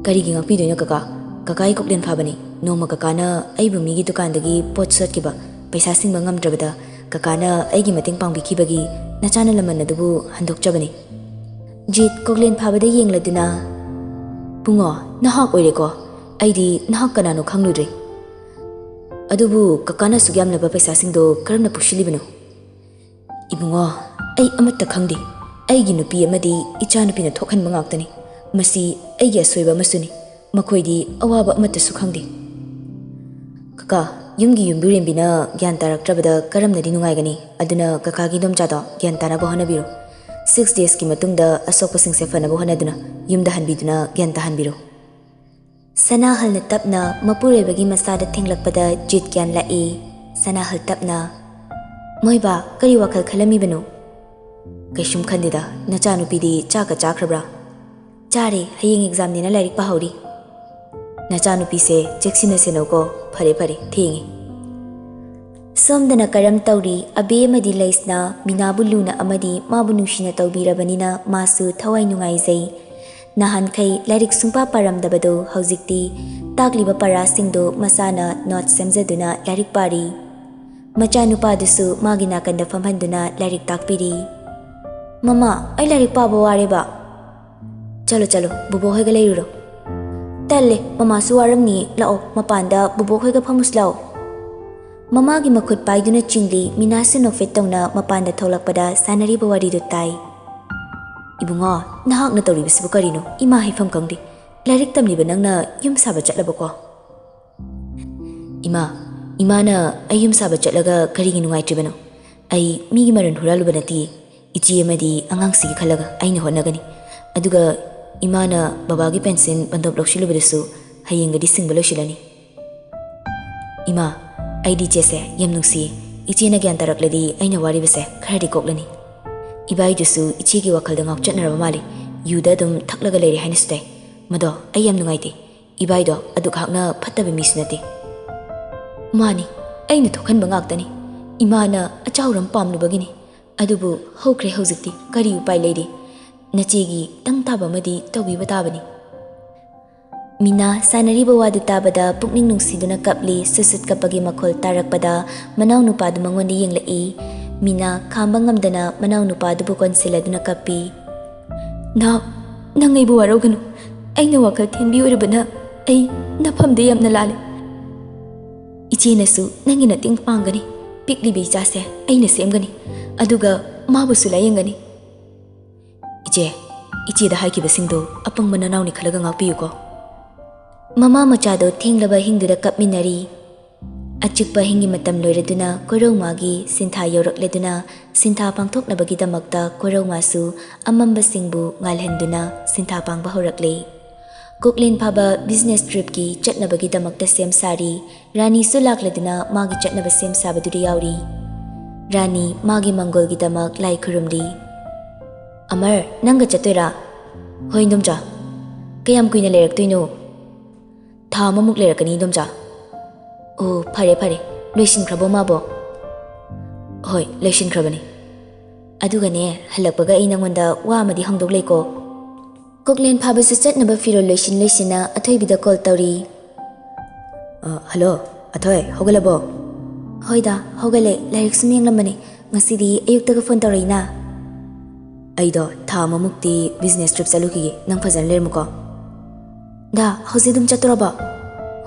"ꯀꯔꯤꯒꯤ ꯉꯥꯛꯄꯤꯗꯣꯏꯅꯣ ꯀꯀꯥ? ꯀꯀꯥ ꯑꯩ ꯀꯣꯛꯂꯦꯟ ꯐꯥꯕꯅꯤ꯫ ꯅꯣꯡꯃ ꯀꯀꯥꯅ ꯑꯩꯕꯨ ꯃꯤꯒꯤ ꯗꯨꯀꯥꯟꯗꯒꯤ ꯄꯣꯠ ꯁꯣꯠꯈꯤꯕ, ꯄꯩꯁꯥ ꯁꯤꯡꯕ ꯉꯝꯗ꯭ꯔꯕꯗ ꯀꯀꯥꯅ ꯑꯩꯒꯤ ꯃꯇꯦꯡ ꯄꯥꯡꯕꯤꯈꯤꯕꯒꯤ ꯅꯆꯥꯅ ꯂꯃꯟ ꯑꯗꯨꯕꯨ ꯍꯟꯗꯣꯛꯆꯕꯅꯤ꯫" ꯖꯤꯠ ꯀꯣꯛꯂꯦꯟ ꯐꯥꯕꯗ ꯌꯦꯡꯂꯗꯨꯅ, "ꯕꯨꯡꯉꯣ, ꯅꯍꯥꯛ ꯑꯣꯏꯔꯦꯀꯣ? ꯑꯩꯗꯤ ꯅꯍꯥꯛ ꯀꯅꯥꯅꯣ ꯈꯪꯂꯨꯗ꯭ꯔꯦ꯫ ꯑꯗꯨꯕꯨ ꯀꯀꯥꯅ ꯑꯁꯨꯛ ꯌꯥꯝꯂꯕ ꯄꯩꯁꯥꯁꯤꯡꯗꯣ ꯀꯔꯝꯅ ꯄꯨꯁꯤꯜꯂꯤꯕꯅꯣ? ꯏꯕꯨꯡꯉꯣ, ꯑꯩ ꯑꯃꯠꯇ ꯈꯪꯗꯦ꯫ ꯑꯩꯒꯤ ꯅꯨꯄꯤ ꯑꯃꯗꯤ ꯏꯆꯥꯅꯨꯄꯤꯅ ꯊꯣꯛꯍꯟꯕ ꯉꯥꯛꯇꯅꯤ꯫ ꯃꯁꯤ ꯑꯩꯒꯤ ꯑꯁꯣꯏꯕ ꯑꯃꯁꯨꯅꯤ꯫ ꯃꯈꯣꯏꯗꯤ ꯑꯋꯥꯕ ꯑꯃꯠꯇꯁꯨ ꯈꯪꯗꯦ꯫ ꯀꯀꯥ, ꯌꯨꯝꯒꯤ ꯌꯨꯝꯕꯨꯔꯦꯝꯕꯤꯅ ꯒ꯭ꯌꯥꯟ ꯇꯥꯔꯛꯇ꯭ꯔꯕꯗ ꯀꯔꯝꯅꯗꯤ ꯅꯨꯡꯉꯥꯏꯒꯅꯤ? ꯑꯗꯨꯅ ꯀꯀꯥꯒꯤ ꯏꯗꯣꯝꯆꯥꯗꯣ ꯒ꯭ꯌꯥꯟ ꯇꯥꯅꯕ ꯍꯣꯠꯅꯕꯤꯔꯣ꯫ Six days ꯀꯤ ꯃꯇꯨꯡꯗ ꯑꯁꯣꯛꯄꯁꯤꯡꯁꯦ ꯐꯅꯕ ꯍꯣꯠꯅꯗꯨꯅ ꯌꯨꯝꯗ ꯍꯟꯕꯤꯗꯨꯅ ꯒ꯭ꯌꯥꯟ ꯇꯥꯍꯟꯕꯤꯔꯣ꯫ ꯁꯅꯥꯍꯜꯅ ꯇꯞꯅ ꯃꯄꯨꯔꯣꯏꯕꯒꯤ ꯃꯆꯥꯗ ꯊꯦꯡꯂꯛꯄꯗ ꯖꯤꯠ ꯒ꯭ꯌꯥꯟ ꯂꯥꯛꯏ꯫ ꯁꯅꯥꯍꯜ ꯇꯞꯅ, "ꯃꯣꯏꯕꯥ, ꯀꯔꯤ ꯋꯥꯈꯜ ꯈꯜꯂꯝꯃꯤꯕꯅꯣ?" "ꯀꯩꯁꯨꯝ ꯈꯟꯗꯦꯗ, ꯅꯆꯥꯅꯨꯄꯤꯗꯤ ꯆꯥꯛꯀ ꯆꯥꯈ꯭ꯔꯕ꯭ꯔꯥ?" "ꯆꯥꯔꯦ, ꯍꯌꯦꯡ exam ꯅꯦꯅ ꯂꯥꯏꯔꯤꯛ ꯄꯥꯍꯧꯔꯤ꯫" "ꯅꯆꯥꯅꯨꯄꯤꯁꯦ ꯆꯦꯛꯁꯤꯟꯅ ꯁꯦꯟꯅꯧꯀꯣ꯫ ꯐꯔꯦ ꯐꯔꯦ, ꯊꯦꯡꯉꯦ꯫" ꯁꯣꯝꯗꯅ ꯀꯔꯝ ꯇꯧꯔꯤ? ꯑꯕꯦ ꯑꯃꯗꯤ ꯂꯩꯁꯅꯥ ꯃꯤꯅꯥꯕꯨ ꯂꯨꯅ ꯑꯃꯗꯤ ꯃꯥꯕꯨ ꯅꯨꯡꯁꯤꯅ ꯇꯧꯕꯤꯔꯕꯅꯤꯅ ꯃꯥꯁꯨ ꯊꯋꯥꯏ ꯅꯨꯡꯉꯥꯏꯖꯩ꯫ ꯅꯍꯥꯟꯈꯩ ꯂꯥꯏꯔꯤꯛ ꯁꯨꯡꯄꯥ ꯄꯥꯔꯝꯗꯕꯗꯨ ꯍꯧꯖꯤꯛꯇꯤ ꯇꯥꯛꯂꯤꯕ ꯄꯔꯥꯁꯤꯡꯗꯨ ꯃꯁꯥꯅ note ꯁꯦꯝꯖꯗꯨꯅ ꯂꯥꯏꯔꯤꯛ ꯄꯥꯔꯤ꯫ ꯃꯆꯥꯅꯨꯄꯥꯗꯨꯁꯨ ꯃꯥꯒꯤ ꯅꯥꯀꯟꯗ ꯐꯝꯍꯟꯗꯨꯅ ꯂꯥꯏꯔꯤꯛ ꯇꯥꯛꯄꯤꯔꯤ꯫ "ꯃꯃꯥ, ꯑꯩ ꯂꯥꯏꯔꯤꯛ ꯄꯥꯕ ꯋꯥꯔꯦꯕ꯫" "ꯆꯠꯂꯣ ꯆꯠꯂꯣ, ꯕꯨꯕꯣꯛ ꯍꯣꯏꯒ ꯂꯩꯔꯨꯔꯣ꯫" "ꯇꯜꯂꯦ, ꯃꯃꯥꯁꯨ ꯋꯥꯔꯝꯅꯤ, ꯂꯥꯛꯑꯣ, ꯃꯄꯥꯟꯗ ꯕꯨꯕꯣꯛ ꯍꯣꯏꯒ ꯐꯝꯃꯨꯁꯤ ꯂꯥꯛꯑꯣ꯫" ꯃꯃꯥꯒꯤ ꯃꯈꯨꯠ ꯄꯥꯏꯗꯨꯅ ꯆꯤꯡꯂꯤ꯫ ꯃꯤꯅꯥꯁꯨ ꯅꯣꯛꯐꯦꯠ ꯇꯧꯅ ꯃꯄꯥꯟꯗ ꯊꯣꯛꯂꯛꯄꯗ ꯁꯥꯟꯅꯔꯤꯕ ꯋꯥꯔꯤꯗꯨ ꯇꯥꯏ꯫ "ꯏꯕꯨꯡꯉꯣ, ꯅꯍꯥꯛꯅ ꯇꯧꯔꯤꯕꯁꯤꯕꯨ ꯀꯔꯤꯅꯣ? ꯏꯃꯥ ꯍꯥꯏꯐꯝ ꯈꯪꯗꯦ꯫ ꯂꯥꯏꯔꯤꯛ ꯇꯝꯂꯤꯕ ꯅꯪꯅ ꯌꯨꯝ ꯁꯥꯕ ꯆꯠꯂꯕꯀꯣ?" "ꯏꯃꯥ, ꯏꯃꯥꯅ ꯑꯩ ꯌꯨꯝ ꯁꯥꯕ ꯆꯠꯂꯒ ꯀꯔꯤꯒꯤ ꯅꯨꯡꯉꯥꯏꯇ꯭ꯔꯤꯕꯅꯣ? ꯑꯩ ꯃꯤꯒꯤ ꯃꯔꯟ ꯍꯨꯔꯥꯜꯂꯨꯕ ꯅꯠꯇꯤꯌꯦ꯫ ꯏꯆꯦ ꯑꯃꯗꯤ ꯑꯉꯥꯡꯁꯤꯒꯤ ꯈꯜꯂꯒ ꯑꯩꯅ ꯍꯣꯠꯅꯒꯅꯤ꯫ ꯑꯗꯨꯒ ꯏꯃꯥꯅ ꯕꯕꯥꯒꯤ ꯄꯦꯟꯁꯤꯟ ꯕꯟꯗꯣꯞ ꯂꯧꯁꯤꯜꯂꯨꯕꯗꯨꯁꯨ ꯍꯌꯦꯡꯒꯗꯤ ꯁꯤꯡꯕ ꯂꯣꯏꯁꯤꯜꯂꯅꯤ꯫" "ꯏꯃꯥ, ꯑꯩꯗꯤ ꯏꯆꯦꯁꯦ ꯌꯥꯝ ꯅꯨꯡꯁꯤꯌꯦ꯫ ꯏꯆꯦꯅ ꯒ꯭ꯌꯥꯟ ꯇꯥꯔꯛꯂꯗꯤ ꯑꯩꯅ ꯋꯥꯔꯤꯕꯁꯦ ꯈꯔꯗꯤ ꯀꯣꯛꯂꯅꯤ꯫ ꯏꯕꯥꯏꯗꯨꯁꯨ ꯏꯆꯦꯒꯤ ꯋꯥꯈꯜꯗ ꯉꯥꯎꯆꯠꯅꯔꯕ ꯃꯥꯜꯂꯤ꯫ ꯌꯨꯗ ꯑꯗꯨꯝ ꯊꯛꯂꯒ ꯂꯩꯔꯦ ꯍꯥꯏꯅꯁꯨ ꯇꯥꯏ꯫ ꯃꯗꯣ ꯑꯩ ꯌꯥꯝ ꯅꯨꯡꯉꯥꯏꯇꯦ꯫ ꯏꯕꯥꯏꯗꯣ ꯑꯗꯨꯛ ꯍꯥꯛꯅ ꯐꯠꯇꯕ ꯃꯤꯁꯨ ꯅꯠꯇꯦ꯫" "ꯃꯥꯅꯤ, ꯑꯩꯅ ꯊꯣꯛꯍꯟꯕ ꯉꯥꯛꯇꯅꯤ꯫ ꯏꯃꯥꯅ ꯑꯆꯥꯎꯔꯝ ꯄꯥꯝꯂꯨꯕꯒꯤꯅꯤ꯫ ꯑꯗꯨꯕꯨ ꯍꯧꯈ꯭ꯔꯦ ꯍꯧꯖꯤꯛꯇꯤ, ꯀꯔꯤ ꯎꯄꯥꯏ ꯂꯩꯔꯤ? ꯅꯆꯦꯒꯤ ꯇꯪ ꯇꯥꯕ ꯑꯃꯗꯤ ꯇꯧꯕꯤꯕ ꯇꯥꯕꯅꯤ꯫" ꯃꯤꯅꯥ ꯁꯥꯟꯅꯔꯤꯕ ꯋꯥꯗꯨ ꯇꯥꯕꯗ ꯄꯨꯛꯅꯤꯡ ꯅꯨꯡꯁꯤꯗꯨꯅ ꯀꯞꯂꯤ꯫ ꯁꯨꯠ ꯁꯨꯠ ꯀꯞꯄꯒꯤ ꯃꯈꯣꯜ ꯇꯥꯔꯛꯄꯗ ꯃꯅꯥꯎꯅꯨꯄꯥꯗꯨ ꯃꯉꯣꯟꯗ ꯌꯦꯡꯂꯛꯏ꯫ ꯃꯤꯅꯥ ꯈꯥꯝꯕ ꯉꯝꯗꯅ ꯃꯅꯥꯎꯅꯨꯄꯥꯗꯨꯕꯨ ꯀꯣꯟꯁꯤꯜꯂꯗꯨꯅ ꯀꯞꯄꯤ꯫ "ꯅꯥꯎ, ꯅꯪ ꯑꯩꯕꯨ ꯋꯥꯔꯧꯒꯅꯨ꯫ ꯑꯩꯅ ꯋꯥꯈꯜ ꯊꯤꯟꯕꯤ ꯑꯣꯏꯔꯕꯅ ꯑꯩ ꯅꯐꯝꯗ ꯌꯥꯝꯅ ꯂꯥꯜꯂꯦ꯫ ꯏꯆꯦꯅꯁꯨ ꯅꯪꯒꯤ ꯃꯇꯦꯡ ꯄꯥꯡꯒꯅꯤ꯫ ꯄꯤꯛꯂꯤꯕ ꯏꯆꯥꯁꯦ ꯑꯩꯅ ꯁꯦꯝꯒꯅꯤ, ꯑꯗꯨꯒ ꯃꯥꯕꯨꯁꯨ ꯂꯥꯌꯦꯡꯒꯅꯤ꯫ ꯏꯆꯦ, ꯏꯆꯦꯗ ꯍꯥꯏꯈꯤꯕꯁꯤꯡꯗꯨ ꯑꯄꯪꯕ ꯅꯅꯥꯎꯅꯤ ꯈꯜꯂꯒ ꯉꯥꯛꯄꯤꯌꯨꯀꯣ꯫ ꯃꯃꯥ ꯃꯆꯥꯗꯣ ꯊꯦꯡꯂꯕ ꯑꯍꯤꯡꯗꯨꯗ ꯀꯞꯃꯤꯟꯅꯔꯤ꯫ ꯑꯆꯤꯛꯄ ꯑꯍꯤꯡꯒꯤ ꯃꯇꯝ ꯂꯣꯏꯔꯗꯨꯅ ꯀꯣꯔꯧꯃꯥꯒꯤ ꯁꯤꯟꯊꯥ ꯌꯧꯔꯛꯂꯗꯨꯅ ꯁꯤꯟꯊꯥ ꯄꯥꯡꯊꯣꯛꯅꯕꯒꯤꯗꯃꯛꯇ ꯀꯣꯔꯧꯃꯥꯁꯨ ꯑꯃꯝꯕꯁꯤꯡꯕꯨ ꯉꯥꯜꯍꯟꯗꯨꯅ ꯁꯤꯟꯊꯥ ꯄꯥꯡꯕ ꯍꯧꯔꯛꯂꯦ꯫ ꯀꯣꯛꯂꯦꯟ ꯐꯥꯕ business tripꯀꯤ ꯆꯠꯅꯕꯒꯤꯗꯃꯛꯇ ꯁꯦꯝ ꯁꯥꯔꯤ꯫ ꯔꯥꯅꯤꯁꯨ ꯂꯥꯛꯂꯗꯨꯅ ꯃꯥꯒꯤ ꯆꯠꯅꯕ ꯁꯦꯝ ꯁꯥꯕꯗꯨꯗ ꯌꯥꯎꯔꯤ꯫ ꯔꯥꯅꯤ ꯃꯥꯒꯤ ꯃꯪꯒꯣꯜꯒꯤꯗꯃꯛ ꯂꯥꯏ ꯈꯨꯔꯨꯝꯂꯤ꯫ "ꯑꯃꯔ, ꯅꯪꯒ ꯆꯠꯇꯣꯏꯔꯥ?" "ꯍꯣꯏ, ꯏꯟꯗꯣꯝꯆꯥ꯫" "ꯀꯌꯥꯝ ꯀꯨꯏꯅ ꯂꯩꯔꯛꯇꯣꯏꯅꯣ?" "ꯊꯥ ꯑꯃꯃꯨꯛ ꯂꯩꯔꯛꯀꯅꯤ, ꯏꯟꯗꯣꯝꯆꯥ꯫" "ꯑꯣ, ꯐꯔꯦ, ꯐꯔꯦ꯫ ꯂꯣꯏꯁꯤꯟꯈ꯭ꯔꯕꯣ ꯃꯥꯕꯣ?" "ꯍꯣꯏ, ꯂꯣꯏꯁꯤꯟꯈ꯭ꯔꯕꯅꯤ꯫ ꯑꯗꯨꯒꯅꯦ, ꯍꯜꯂꯛꯄꯒ ꯑꯩ ꯅꯪꯉꯣꯟꯗ ꯋꯥ ꯑꯃꯗꯤ ꯍꯪꯗꯧ ꯂꯩꯀꯣ꯫" ꯀꯣꯛꯂꯦꯟ ꯐꯥꯕꯁꯨ ꯆꯠꯅꯕ ꯐꯤꯔꯣꯜ ꯂꯣꯏꯁꯤꯟ ꯂꯣꯏꯁꯤꯟꯅ ꯑꯊꯣꯏꯕꯤꯗ call ꯇꯧꯔꯤ꯫ "ꯑ, hello, ꯑꯊꯣꯏ, ꯍꯧꯒꯠꯂꯕꯣ?" "ꯍꯣꯏꯗ, ꯍꯧꯒꯠꯂꯦ꯫ ꯂꯥꯏꯔꯤꯛ ꯁꯨꯝ ꯌꯦꯡꯂꯝꯕꯅꯦ꯫ ꯉꯁꯤꯗꯤ ꯑꯌꯨꯛꯇꯒ phone ꯇꯧꯔꯛꯏꯅ?" "ꯑꯩꯗꯣ ꯊꯥ ꯑꯃꯃꯨꯛꯇꯤ business trip ꯆꯠꯂꯨꯈꯤꯒꯦ꯫ ꯅꯪ ꯐꯖꯅ ꯂꯩꯔꯝꯃꯨꯀꯣ꯫" "ꯗꯥ, ꯍꯧꯖꯤꯛ ꯑꯗꯨꯝ ꯆꯠꯇꯣꯔꯕꯣ?"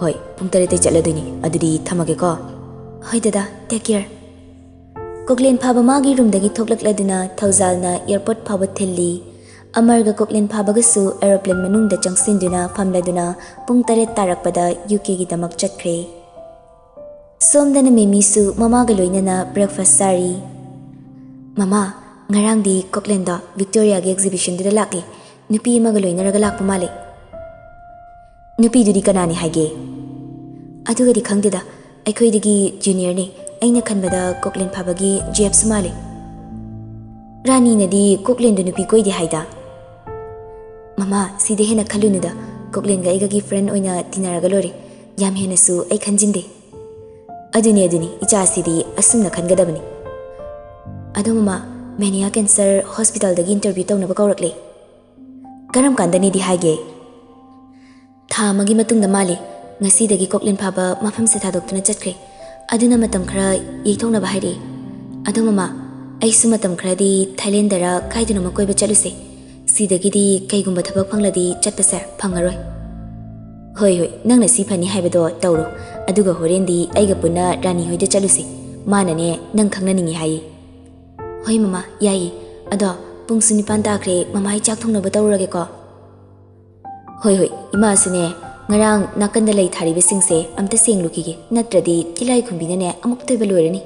"ꯍꯣꯏ, ꯄꯨꯡ ꯇꯔꯦꯠꯇꯩ ꯆꯠꯂꯗꯣꯏꯅꯤ꯫ ꯑꯗꯨꯗꯤ ꯊꯝꯃꯒꯦꯀꯣ꯫" "ꯍꯣꯏ ꯗꯗꯥ, take care꯫" ꯀꯣꯛꯂꯦꯟ ꯐꯥꯕ ꯃꯥꯒꯤ roomꯗꯒꯤ ꯊꯣꯛꯂꯛꯂꯗꯨꯅ ꯊꯧꯖꯥꯜꯅ airport ꯐꯥꯎꯕ ꯊꯤꯜꯂꯤ꯫ ꯑꯃꯔꯒ ꯀꯣꯛꯂꯦꯟ ꯐꯥꯕꯒꯁꯨ aeroplane ꯃꯅꯨꯡꯗ ꯆꯪꯁꯤꯟꯗꯨꯅ ꯐꯝꯂꯗꯨꯅ ꯄꯨꯡ ꯇꯔꯦꯠ ꯇꯥꯔꯛꯄꯗ UKꯒꯤꯗꯃꯛ ꯆꯠꯈ꯭ꯔꯦ꯫ ꯁꯣꯝꯗꯅ ꯃꯦꯃꯤꯁꯨ ꯃꯃꯥꯒ ꯂꯣꯏꯅꯅ breakfast ꯆꯥꯔꯤ꯫ "ꯃꯃꯥ, ꯉꯔꯥꯡꯗꯤ ꯀꯣꯛꯂꯦꯟꯗꯣ Victoriaꯒꯤ exhibitionꯗꯨꯗ ꯂꯥꯛꯂꯦ꯫ ꯅꯨꯄꯤ ꯑꯃꯒ ꯂꯣꯏꯅꯔꯒ ꯂꯥꯛꯄ ꯃꯥꯜꯂꯦ꯫" "ꯅꯨꯄꯤꯗꯨꯗꯤ ꯀꯅꯥꯅꯤ ꯍꯥꯏꯒꯦ?" "ꯑꯗꯨꯒꯗꯤ ꯈꯪꯗꯦꯗ, ꯑꯩꯈꯣꯏꯗꯒꯤ juniorꯅꯦ꯫ ꯑꯩꯅ ꯈꯟꯕꯗ ꯀꯣꯛꯂꯦꯟ ꯐꯥꯕꯒꯤ Jeffꯁꯨ ꯃꯥꯜꯂꯦ꯫" "ꯔꯥꯅꯤꯅꯗꯤ ꯀꯣꯛꯂꯦꯟꯗꯨ ꯅꯨꯄꯤ ꯀꯣꯏꯗꯦ ꯍꯥꯏꯗ?" "ꯃꯃꯥ, ꯁꯤꯗ ꯍꯦꯟꯅ ꯈꯜꯂꯨꯅꯨꯗ, ꯀꯣꯛꯂꯦꯟꯒ ꯑꯩꯒꯒꯤ friend ꯑꯣꯏꯅ ꯇꯤꯟꯅꯔꯒ ꯂꯣꯏꯔꯦ꯫ ꯌꯥꯝ ꯍꯦꯟꯅꯁꯨ ꯑꯩ ꯈꯟꯖꯤꯟꯗꯦ꯫" "ꯑꯗꯨꯅꯤ, ꯑꯗꯨꯅꯤ, ꯏꯆꯥꯁꯤꯗꯤ ꯑꯁꯨꯝꯅ ꯈꯟꯒꯗꯕꯅꯤ꯫ ꯑꯗꯣ ꯃꯃꯥ, ꯃꯦꯅꯤꯌꯥ cancer hospitalꯗꯒꯤ interview ꯇꯧꯅꯕ ꯀꯧꯔꯛꯂꯦ꯫" "ꯀꯔꯝ ꯀꯥꯟꯗꯅꯤꯗꯤ ꯍꯥꯏꯒꯦ?" "ꯊꯥ ꯑꯃꯒꯤ ꯃꯇꯨꯡꯗ ꯃꯥꯜꯂꯤ꯫ ꯉꯁꯤꯗꯒꯤ ꯀꯣꯛꯂꯦꯟ ꯐꯥꯕ ꯃꯐꯝꯁꯦ ꯊꯥꯗꯣꯛꯇꯨꯅ ꯆꯠꯈ꯭ꯔꯦ꯫ ꯑꯗꯨꯅ ꯃꯇꯝ ꯈꯔ ꯌꯩꯊꯣꯛꯅꯕ ꯍꯥꯏꯔꯛꯏ꯫ ꯑꯗꯣ ꯃꯃꯥ, ꯑꯩꯁꯨ ꯃꯇꯝ ꯈꯔꯗꯤ ꯊꯥꯏꯂꯦꯟꯗꯔ ꯀꯥꯏꯗꯅꯣꯃ ꯀꯣꯏꯕ ꯆꯠꯂꯨꯁꯦ꯫ ꯁꯤꯗꯒꯤꯗꯤ ꯀꯩꯒꯨꯝꯕ ꯊꯕꯛ ꯐꯪꯂꯗꯤ ꯆꯠꯄꯁꯦ ꯐꯪꯉꯔꯣꯏ꯫" "ꯍꯣꯏ, ꯍꯣꯏ, ꯅꯪꯅ ꯁꯤ ꯐꯅꯤ ꯍꯥꯏꯕꯗꯣ ꯇꯧꯔꯣ꯫ ꯑꯗꯨꯒ ꯍꯣꯔꯦꯟꯗꯤ ꯑꯩꯒ ꯄꯨꯟꯅ ꯔꯥꯅꯤ ꯍꯣꯏꯗ ꯆꯠꯂꯨꯁꯦ꯫ ꯃꯥꯅꯅꯦ, ꯅꯪ ꯈꯪꯅꯅꯤꯡꯉꯤ ꯍꯥꯏꯌꯦ꯫" "ꯍꯣꯏ ꯃꯃꯥ, ꯌꯥꯏꯌꯦ꯫ ꯑꯗꯣ ꯄꯨꯡꯁꯨ ꯅꯤꯄꯥꯟ ꯇꯥꯈ꯭ꯔꯦ, ꯃꯃꯥ, ꯑꯩ ꯆꯥꯛ ꯊꯣꯡꯅꯕ ꯇꯧꯔꯨꯔꯒꯦꯀꯣ꯫" "ꯍꯣꯏ, ꯍꯣꯏ, ꯏꯃꯥꯁꯨꯅꯦ, ꯉꯔꯥꯡ ꯅꯥꯀꯟꯗ ꯂꯩ ꯊꯥꯔꯤꯕꯁꯤꯡꯁꯦ ꯑꯝꯇ ꯁꯦꯡꯂꯨꯈꯤꯒꯦ, ꯅꯠꯇ꯭ꯔꯗꯤ ꯇꯤꯜꯂꯥꯏ ꯈꯨꯝꯕꯤꯅꯅꯦ ꯑꯃꯨꯛ ꯇꯣꯏꯕ ꯂꯣꯏꯔꯅꯤ꯫"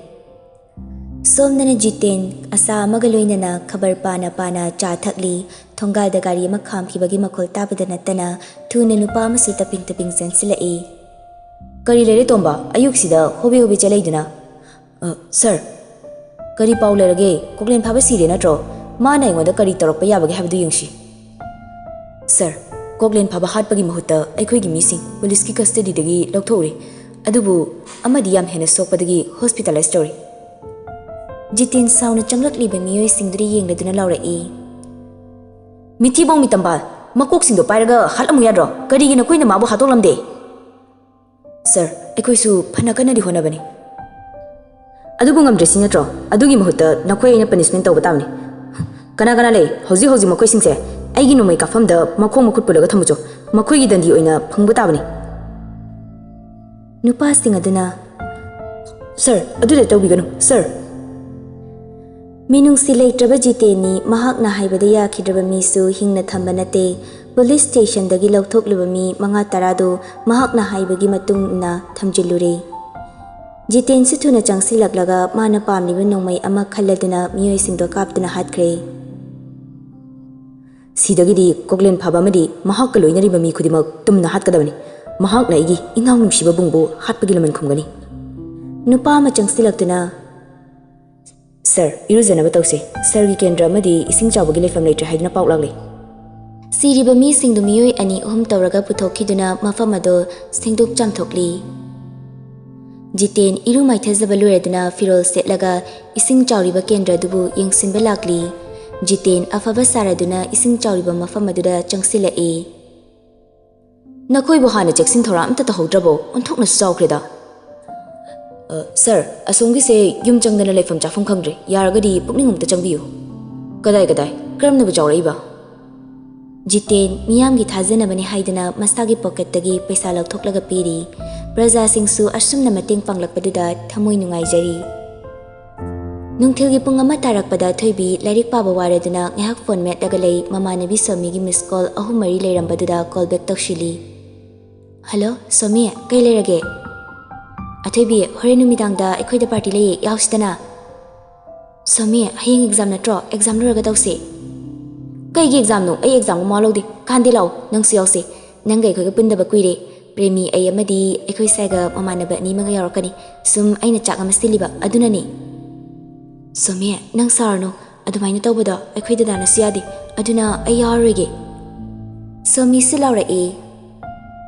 ꯁꯣꯝꯗꯅ ꯖꯤꯇꯦꯟ ꯑꯆꯥ ꯑꯃꯒ ꯂꯣꯏꯅꯅ ꯈꯕꯔ ꯄꯥꯅ ꯄꯥꯅ ꯆꯥ ꯊꯛꯂꯤ꯫ ꯊꯣꯡꯒꯥꯜꯗ ꯒꯥꯔꯤ ꯑꯃ ꯈꯥꯝꯈꯤꯕꯒꯤ ꯃꯈꯣꯜ ꯇꯥꯕꯗ ꯅꯠꯇꯅ ꯊꯨꯅ ꯅꯨꯄꯥ ꯑꯃꯁꯨ ꯇꯞꯄꯤꯡ ꯇꯞꯄꯤꯡ ꯆꯪꯁꯤꯜꯂꯛꯏ꯫ "ꯀꯔꯤ ꯂꯩꯔꯦ ꯇꯣꯝꯕ, ꯑꯌꯨꯛꯁꯤꯗ ꯍꯣꯕꯦ ꯍꯣꯕꯦ ꯆꯦꯜꯂꯛꯏꯗꯨꯅ?" "ꯑ, ꯁꯥꯔ, ꯀꯔꯤ ꯄꯥꯎ ꯂꯩꯔꯒꯦ? ꯀꯣꯛꯂꯦꯟ ꯐꯥꯕ ꯁꯤꯔꯦ ꯅꯠꯇ꯭ꯔꯣ? ꯃꯥꯅ ꯑꯩꯉꯣꯟꯗ ꯀꯔꯤ ꯇꯧꯔꯛꯄ ꯌꯥꯕꯒꯦ ꯍꯥꯏꯕꯗꯨ ꯌꯦꯡꯁꯤ꯫" "ꯁꯥꯔ, ꯀꯣꯛꯂꯦꯟ ꯐꯥꯕ ꯍꯥꯠꯄꯒꯤ ꯃꯍꯨꯠꯇ ꯑꯩꯈꯣꯏꯒꯤ ꯃꯤꯁꯤꯡ ꯄꯨꯂꯤꯁꯀꯤ ꯀꯁꯇꯗꯤꯗꯒꯤ ꯂꯧꯊꯣꯛꯎꯔꯦ, ꯑꯗꯨꯕꯨ ꯑꯃꯗꯤ ꯌꯥꯝ ꯍꯦꯟꯅ ꯁꯣꯛꯄꯗꯒꯤ ꯍꯣꯁꯄꯤꯇꯥꯂꯥꯏꯁ ꯇꯧꯔꯦ꯫" ꯖꯤꯇꯦꯟ ꯁꯥꯎꯅ ꯆꯪꯂꯛꯂꯤꯕ ꯃꯤꯑꯣꯏꯁꯤꯡꯗꯨꯗ ꯌꯦꯡꯂꯗꯨꯅ ꯂꯥꯎꯔꯛꯏ꯫ "ꯃꯤꯊꯤꯕꯣꯡ ꯃꯤꯇꯝꯕꯥꯜ, ꯃꯀꯣꯛꯁꯤꯡꯗꯣ ꯄꯥꯏꯔꯒ ꯍꯥꯠꯂꯝꯃꯨ ꯌꯥꯗ꯭ꯔꯣ? ꯀꯔꯤꯒꯤ ꯅꯈꯣꯏꯅ ꯃꯥꯕꯨ ꯍꯥꯠꯇꯣꯛꯂꯝꯗꯦ?" "ꯁꯥꯔ, ꯑꯩꯈꯣꯏꯁꯨ ꯐꯅ ꯀꯟꯅꯗꯤ ꯍꯣꯠꯅꯕꯅꯤ꯫" "ꯑꯗꯨꯕꯨ ꯉꯝꯗ꯭ꯔꯦ ꯁꯤ ꯅꯠꯇ꯭ꯔꯣ? ꯑꯗꯨꯒꯤ ꯃꯍꯨꯠꯇ ꯅꯈꯣꯏ ꯑꯩꯅ ꯄꯅꯤꯁꯃꯦꯟ ꯇꯧꯕ ꯇꯥꯕꯅꯤ꯫ ꯀꯅꯥ ꯀꯅꯥ ꯂꯩ? ꯍꯧꯖꯤꯛ ꯍꯧꯖꯤꯛ ꯃꯈꯣꯏꯁꯤꯡꯁꯦ ꯑꯩꯒꯤ ꯅꯣꯡꯃꯩ ꯀꯥꯞꯐꯝꯗ ꯃꯈꯣꯡ ꯃꯈꯨꯠ ꯄꯨꯜꯂꯒ ꯊꯝꯃꯨꯆꯣ꯫ ꯃꯈꯣꯏꯒꯤ ꯗꯟꯗꯤ ꯑꯣꯏꯅ ꯐꯪꯕ ꯇꯥꯕꯅꯤ꯫" ꯅꯨꯄꯥꯁꯤꯡ ꯑꯗꯨꯅ, "ꯁꯥꯔ, ꯑꯗꯨꯗ ꯇꯧꯕꯤꯒꯅꯨ, ꯁꯥꯔ꯫" ꯃꯤꯅꯨꯡꯁꯤ ꯂꯩꯇ꯭ꯔꯕ ꯖꯤꯇꯦꯟꯅꯤ꯫ ꯃꯍꯥꯛꯅ ꯍꯥꯏꯕꯗ ꯌꯥꯈꯤꯗ꯭ꯔꯕ ꯃꯤꯁꯨ ꯍꯤꯡꯅ ꯊꯝꯕ ꯅꯠꯇꯦ꯫ ꯄꯨꯂꯤꯁ ꯁ꯭ꯇꯦꯁꯟꯗꯒꯤ ꯂꯧꯊꯣꯛꯂꯨꯕ ꯃꯤ ꯃꯉꯥ ꯇꯔꯥꯗꯨ ꯃꯍꯥꯛꯅ ꯍꯥꯏꯕꯒꯤ ꯃꯇꯨꯡ ꯏꯟꯅ ꯊꯝꯖꯤꯜꯂꯨꯔꯦ꯫ ꯖꯤꯇꯦꯟꯁꯨ ꯊꯨꯅ ꯆꯪꯁꯤꯜꯂꯛꯂꯒ ꯃꯥꯅ ꯄꯥꯝꯂꯤꯕ ꯅꯣꯡꯃꯩ ꯑꯃ ꯈꯜꯂꯗꯨꯅ ꯃꯤꯑꯣꯏꯁꯤꯡꯗꯣ ꯀꯥꯞꯇꯨꯅ ꯍꯥꯠꯈ꯭ꯔꯦ꯫ "ꯁꯤꯗꯒꯤꯗꯤ ꯀꯣꯛꯂꯦꯟ ꯐꯥꯕ ꯑꯃꯗꯤ ꯃꯍꯥꯛꯀ ꯂꯣꯏꯅꯔꯤꯕ ꯃꯤ ꯈꯨꯗꯤꯡꯃꯛ ꯇꯨꯝꯅ ꯍꯥꯠꯀꯗꯕꯅꯤ꯫ ꯃꯍꯥꯛꯅ ꯑꯩꯒꯤ ꯏꯅꯥꯎ ꯅꯨꯡꯁꯤꯕ ꯕꯨꯡꯕꯨ ꯍꯥꯠꯄꯒꯤ ꯂꯃꯟ ꯈꯨꯝꯒꯅꯤ꯫" ꯅꯨꯄꯥ ꯑꯃ ꯆꯪꯁꯤꯜꯂꯛꯇꯨꯅ, "ꯁꯥꯔ, ꯏꯔꯨꯖꯅꯕ ꯇꯧꯁꯦ꯫ ꯁꯥꯔꯒꯤ ꯀꯦꯟꯗ꯭ꯔ ꯑꯃꯗꯤ ꯏꯁꯤꯡ ꯆꯥꯎꯕꯒꯤ ꯂꯩꯐꯝ ꯂꯩꯇ꯭ꯔꯦ ꯍꯥꯏꯗꯨꯅ ꯄꯥꯎ ꯂꯥꯛꯂꯦ꯫" ꯁꯤꯔꯤꯕ ꯃꯤꯁꯤꯡꯗꯨ ꯃꯤꯑꯣꯏ ꯑꯅꯤ ꯑꯍꯨꯝ ꯇꯧꯔꯒ ꯄꯨꯊꯣꯛꯈꯤꯗꯨꯅ ꯃꯐꯝ ꯑꯗꯨ ꯁꯦꯡꯗꯣꯛ ꯆꯥꯝꯊꯣꯛꯂꯤ꯫ ꯖꯤꯇꯦꯟ ꯏꯔꯨ ꯃꯥꯏꯊꯖꯕ ꯂꯣꯏꯔꯗꯨꯅ ꯐꯤꯔꯣꯜ ꯁꯦꯠꯂꯒ ꯏꯁꯤꯡ ꯆꯥꯎꯔꯤꯕ ꯀꯦꯟꯗ꯭ꯔ ꯑꯗꯨꯕꯨ ꯌꯦꯡꯁꯤꯟꯕ ꯂꯥꯛꯂꯤ꯫ ꯖꯤꯇꯦꯟ ꯑꯐꯕ ꯁꯥꯔꯗꯨꯅ ꯏꯁꯤꯡ ꯆꯥꯎꯔꯤꯕ ꯃꯐꯝ ꯑꯗꯨꯗ ꯆꯪꯁꯤꯜꯂꯛꯏ꯫ "ꯅꯈꯣꯏꯕꯨ ꯍꯥꯟꯅ ꯆꯦꯛꯁꯤꯟ ꯊꯧꯔꯥꯡ ꯑꯝꯇ ꯇꯧꯍꯧꯗ꯭ꯔꯕꯣ? ꯑꯣꯟꯊꯣꯛꯅꯁꯨ ꯆꯥꯎꯈ꯭ꯔꯦꯗ꯫" "ꯑ, ꯁꯥꯔ, ꯑꯁꯣꯝꯒꯤꯁꯦ ꯌꯨꯝ ꯆꯪꯗꯅ ꯂꯩꯐꯝ ꯆꯥꯐꯝ ꯈꯪꯗ꯭ꯔꯦ꯫ ꯌꯥꯔꯒꯗꯤ ꯄꯨꯛꯅꯤꯡ ꯑꯃꯨꯛꯇ ꯆꯪꯕꯤꯌꯨ꯫" "ꯀꯗꯥꯏ, ꯀꯗꯥꯏ? ꯀꯔꯝꯅꯕꯨ ꯆꯥꯎꯔꯛꯏꯕ?" ꯖꯤꯇꯦꯟ ꯃꯤꯌꯥꯝꯒꯤ ꯊꯥꯖꯅꯕꯅꯤ ꯍꯥꯏꯗꯨꯅ ꯃꯁꯥꯒꯤ ꯄꯣꯀꯦꯠꯇꯒꯤ ꯄꯩꯁꯥ ꯂꯧꯊꯣꯛꯂꯒ ꯄꯤꯔꯤ꯫ ꯄ꯭ꯔꯖꯥꯁꯤꯡꯁꯨ ꯑꯁꯨꯝꯅ ꯃꯇꯦꯡ ꯄꯥꯡꯂꯛꯄꯗꯨꯗ ꯊꯃꯣꯏ ꯅꯨꯡꯉꯥꯏꯖꯔꯤ꯫ ꯅꯨꯡꯊꯤꯜꯒꯤ ꯄꯨꯡ ꯑꯃ ꯇꯥꯔꯛꯄꯗ ꯊꯣꯏꯕꯤ ꯂꯥꯏꯔꯤꯛ ꯄꯥꯕ ꯋꯥꯔꯗꯨꯅ ꯉꯥꯏꯍꯥꯛ ꯐꯣꯟ ꯃꯦꯠꯂꯒ ꯂꯩ꯫ ꯃꯃꯥꯟꯅꯕꯤ ꯁꯣꯃꯤꯒꯤ ꯃꯤꯁ ꯀꯣꯜ ꯑꯍꯨꯝ ꯃꯔꯤ ꯂꯩꯔꯝꯕꯗꯨꯗ ꯀꯣꯜ ꯕꯦꯛ ꯇꯧꯁꯤꯜꯂꯤ꯫ "ꯍꯜꯂꯣ ꯁꯣꯃꯤ, ꯀꯩ ꯂꯩꯔꯒꯦ?" "ꯑꯊꯣꯏꯕꯤ, ꯍꯣꯔꯦꯟ ꯅꯨꯃꯤꯗꯥꯡꯗ ꯑꯩꯈꯣꯏꯗ ꯄꯥꯔꯇꯤ ꯂꯩꯌꯦ, ꯌꯥꯎꯁꯤꯗꯅ?" "ꯁꯣꯃꯤ, ꯍꯌꯦꯡ ꯑꯦꯛꯖꯥꯝ ꯅꯠꯇ꯭ꯔꯣ? ꯑꯦꯛꯖꯥꯝ ꯂꯣꯏꯔꯒ ꯇꯧꯁꯦ꯫" "ꯀꯩꯒꯤ ꯑꯦꯛꯖꯥꯝꯅꯣ? ꯑꯩ ꯑꯦꯛꯖꯥꯝꯒ ꯃꯋꯥ ꯂꯧꯗꯦ꯫ ꯀꯥꯟꯗꯦ, ꯂꯥꯛꯑꯣ, ꯅꯪꯁꯨ ꯌꯥꯎꯁꯦ꯫ ꯅꯪꯒ ꯑꯩꯈꯣꯏꯒ ꯄꯨꯟꯗꯕ ꯀꯨꯏꯔꯦ꯫ ꯄ꯭ꯔꯦꯃꯤ, ꯑꯩ ꯑꯃꯗꯤ ꯑꯩꯈꯣꯏ ꯁ꯭ꯋꯥꯏꯒ ꯃꯃꯥꯟꯅꯕ ꯑꯅꯤ ꯑꯃꯒ ꯌꯥꯎꯔꯛꯀꯅꯤ꯫ ꯁꯨꯝ ꯑꯩꯅ ꯆꯥꯛ ꯑꯃ ꯁꯤꯜꯂꯤꯕ ꯑꯗꯨꯅꯅꯦ꯫" "ꯁꯣꯃꯤ, ꯅꯪ ꯁꯥꯎꯔꯅꯨ꯫ ꯑꯗꯨꯃꯥꯏꯅ ꯇꯧꯕꯗꯣ ꯑꯩꯈꯣꯏ ꯗꯗꯥꯅꯁꯨ ꯌꯥꯗꯦ꯫ ꯑꯗꯨꯅ ꯑꯩ ꯌꯥꯎꯔꯔꯣꯏꯒꯦ꯫" ꯁꯣꯃꯤꯁꯨ ꯂꯥꯎꯔꯛꯏ꯫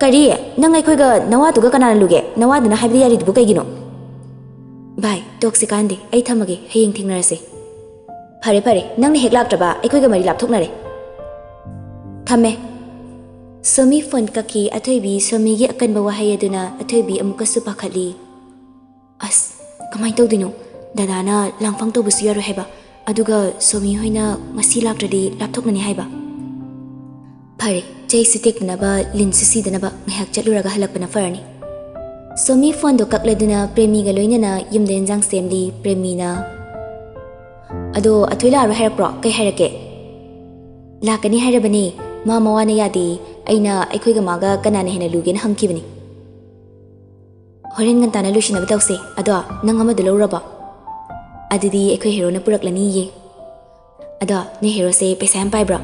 "ꯀꯔꯤ? ꯅꯪ ꯑꯩꯈꯣꯏꯒ ꯅꯋꯥꯗꯨꯒ ꯀꯅꯥꯅ ꯂꯨꯒꯦ? ꯅꯋꯥꯗꯨꯅ ꯍꯥꯏꯕꯗ ꯌꯥꯔꯤꯗꯨꯕꯨ ꯀꯩꯒꯤꯅꯣ?" "ꯚꯥꯏ, ꯇꯣꯛꯁꯤ ꯀꯥꯟꯗꯦ, ꯑꯩ ꯊꯝꯃꯒꯦ, ꯍꯌꯦꯡ ꯊꯦꯡꯅꯔꯁꯦ꯫" "ꯐꯔꯦ ꯐꯔꯦ, ꯅꯪꯅ ꯍꯦꯛ ꯂꯥꯛꯇ꯭ꯔꯕ ꯑꯩꯈꯣꯏꯒ ꯃꯔꯤ ꯂꯥꯞꯊꯣꯛꯅꯔꯦ꯫ ꯊꯝꯃꯦ꯫" ꯁꯣꯃꯤ ꯐꯣꯟ ꯀꯛꯈꯤ꯫ ꯑꯊꯣꯏꯕꯤ, ꯁꯣꯃꯤꯒꯤ ꯑꯀꯟꯕ ꯋꯥꯍꯩ ꯑꯗꯨꯅ ꯑꯊꯣꯏꯕꯤ ꯑꯃꯨꯛꯀꯁꯨ ꯄꯥꯈꯠꯂꯤ꯫ "ꯑꯁ, ꯀꯃꯥꯏꯅ ꯇꯧꯗꯣꯏꯅꯣ? ꯗꯗꯥꯅ ꯂꯥꯡꯐꯥꯡ ꯇꯧꯕꯁꯨ ꯌꯥꯔꯣꯏ ꯍꯥꯏꯕ, ꯑꯗꯨꯒ ꯁꯣꯃꯤ ꯍꯣꯏꯅ ꯉꯁꯤ ꯂꯥꯛꯇ꯭ꯔꯗꯤ ꯂꯥꯞꯊꯣꯛꯅꯅꯤ ꯍꯥꯏꯕ꯫ ꯐꯔꯦ, ꯆꯩꯁꯨ ꯇꯦꯛꯇꯅꯕ, ꯂꯤꯟꯁꯨ ꯁꯤꯗꯅꯕ ꯉꯥꯏꯍꯥꯛ ꯆꯠꯂꯨꯔꯒ ꯍꯜꯂꯛꯄꯅ ꯐꯔꯅꯤ꯫" ꯁꯣꯃꯤ ꯐꯣꯟꯗꯣ ꯀꯛꯂꯗꯨꯅ ꯄ꯭ꯔꯦꯃꯤꯒ ꯂꯣꯏꯅꯅ ꯌꯨꯝꯗ ꯏꯟꯖꯥꯡ ꯁꯦꯝꯂꯤ꯫ ꯄ꯭ꯔꯦꯃꯤꯅ, "ꯑꯗꯣ ꯑꯊꯣꯏ ꯂꯥꯛꯑꯔꯣꯏ ꯍꯥꯏꯔꯛꯄ꯭ꯔꯣ? ꯀꯩ ꯍꯥꯏꯔꯛꯀꯦ?" "ꯂꯥꯛꯀꯅꯤ ꯍꯥꯏꯔꯕꯅꯦ, ꯃꯥ ꯃꯋꯥꯅ ꯌꯥꯗꯦ꯫ ꯑꯩꯅ ꯑꯩꯈꯣꯏꯒ ꯃꯥꯒ ꯀꯅꯥꯅ ꯍꯦꯟꯅ ꯂꯨꯒꯦꯅ ꯍꯪꯈꯤꯕꯅꯤ꯫" "ꯍꯣꯔꯦꯟ ꯉꯟꯇꯥꯅ ꯂꯣꯏꯁꯤꯟꯅꯕ ꯇꯧꯁꯦ꯫ ꯑꯗꯣ ꯅꯪ ꯑꯃꯗꯨ ꯂꯧꯔꯕꯣ? ꯑꯗꯨꯗꯤ ꯑꯩꯈꯣꯏ ꯍꯦꯔꯣꯅ ꯄꯨꯔꯛꯂꯅꯤꯌꯦ꯫" "ꯑꯗꯣ ꯅꯣꯏ ꯍꯦꯔꯣꯁꯦ ꯄꯩꯁꯥ ꯌꯥꯝ ꯄꯥꯏꯕ꯭ꯔꯣ?"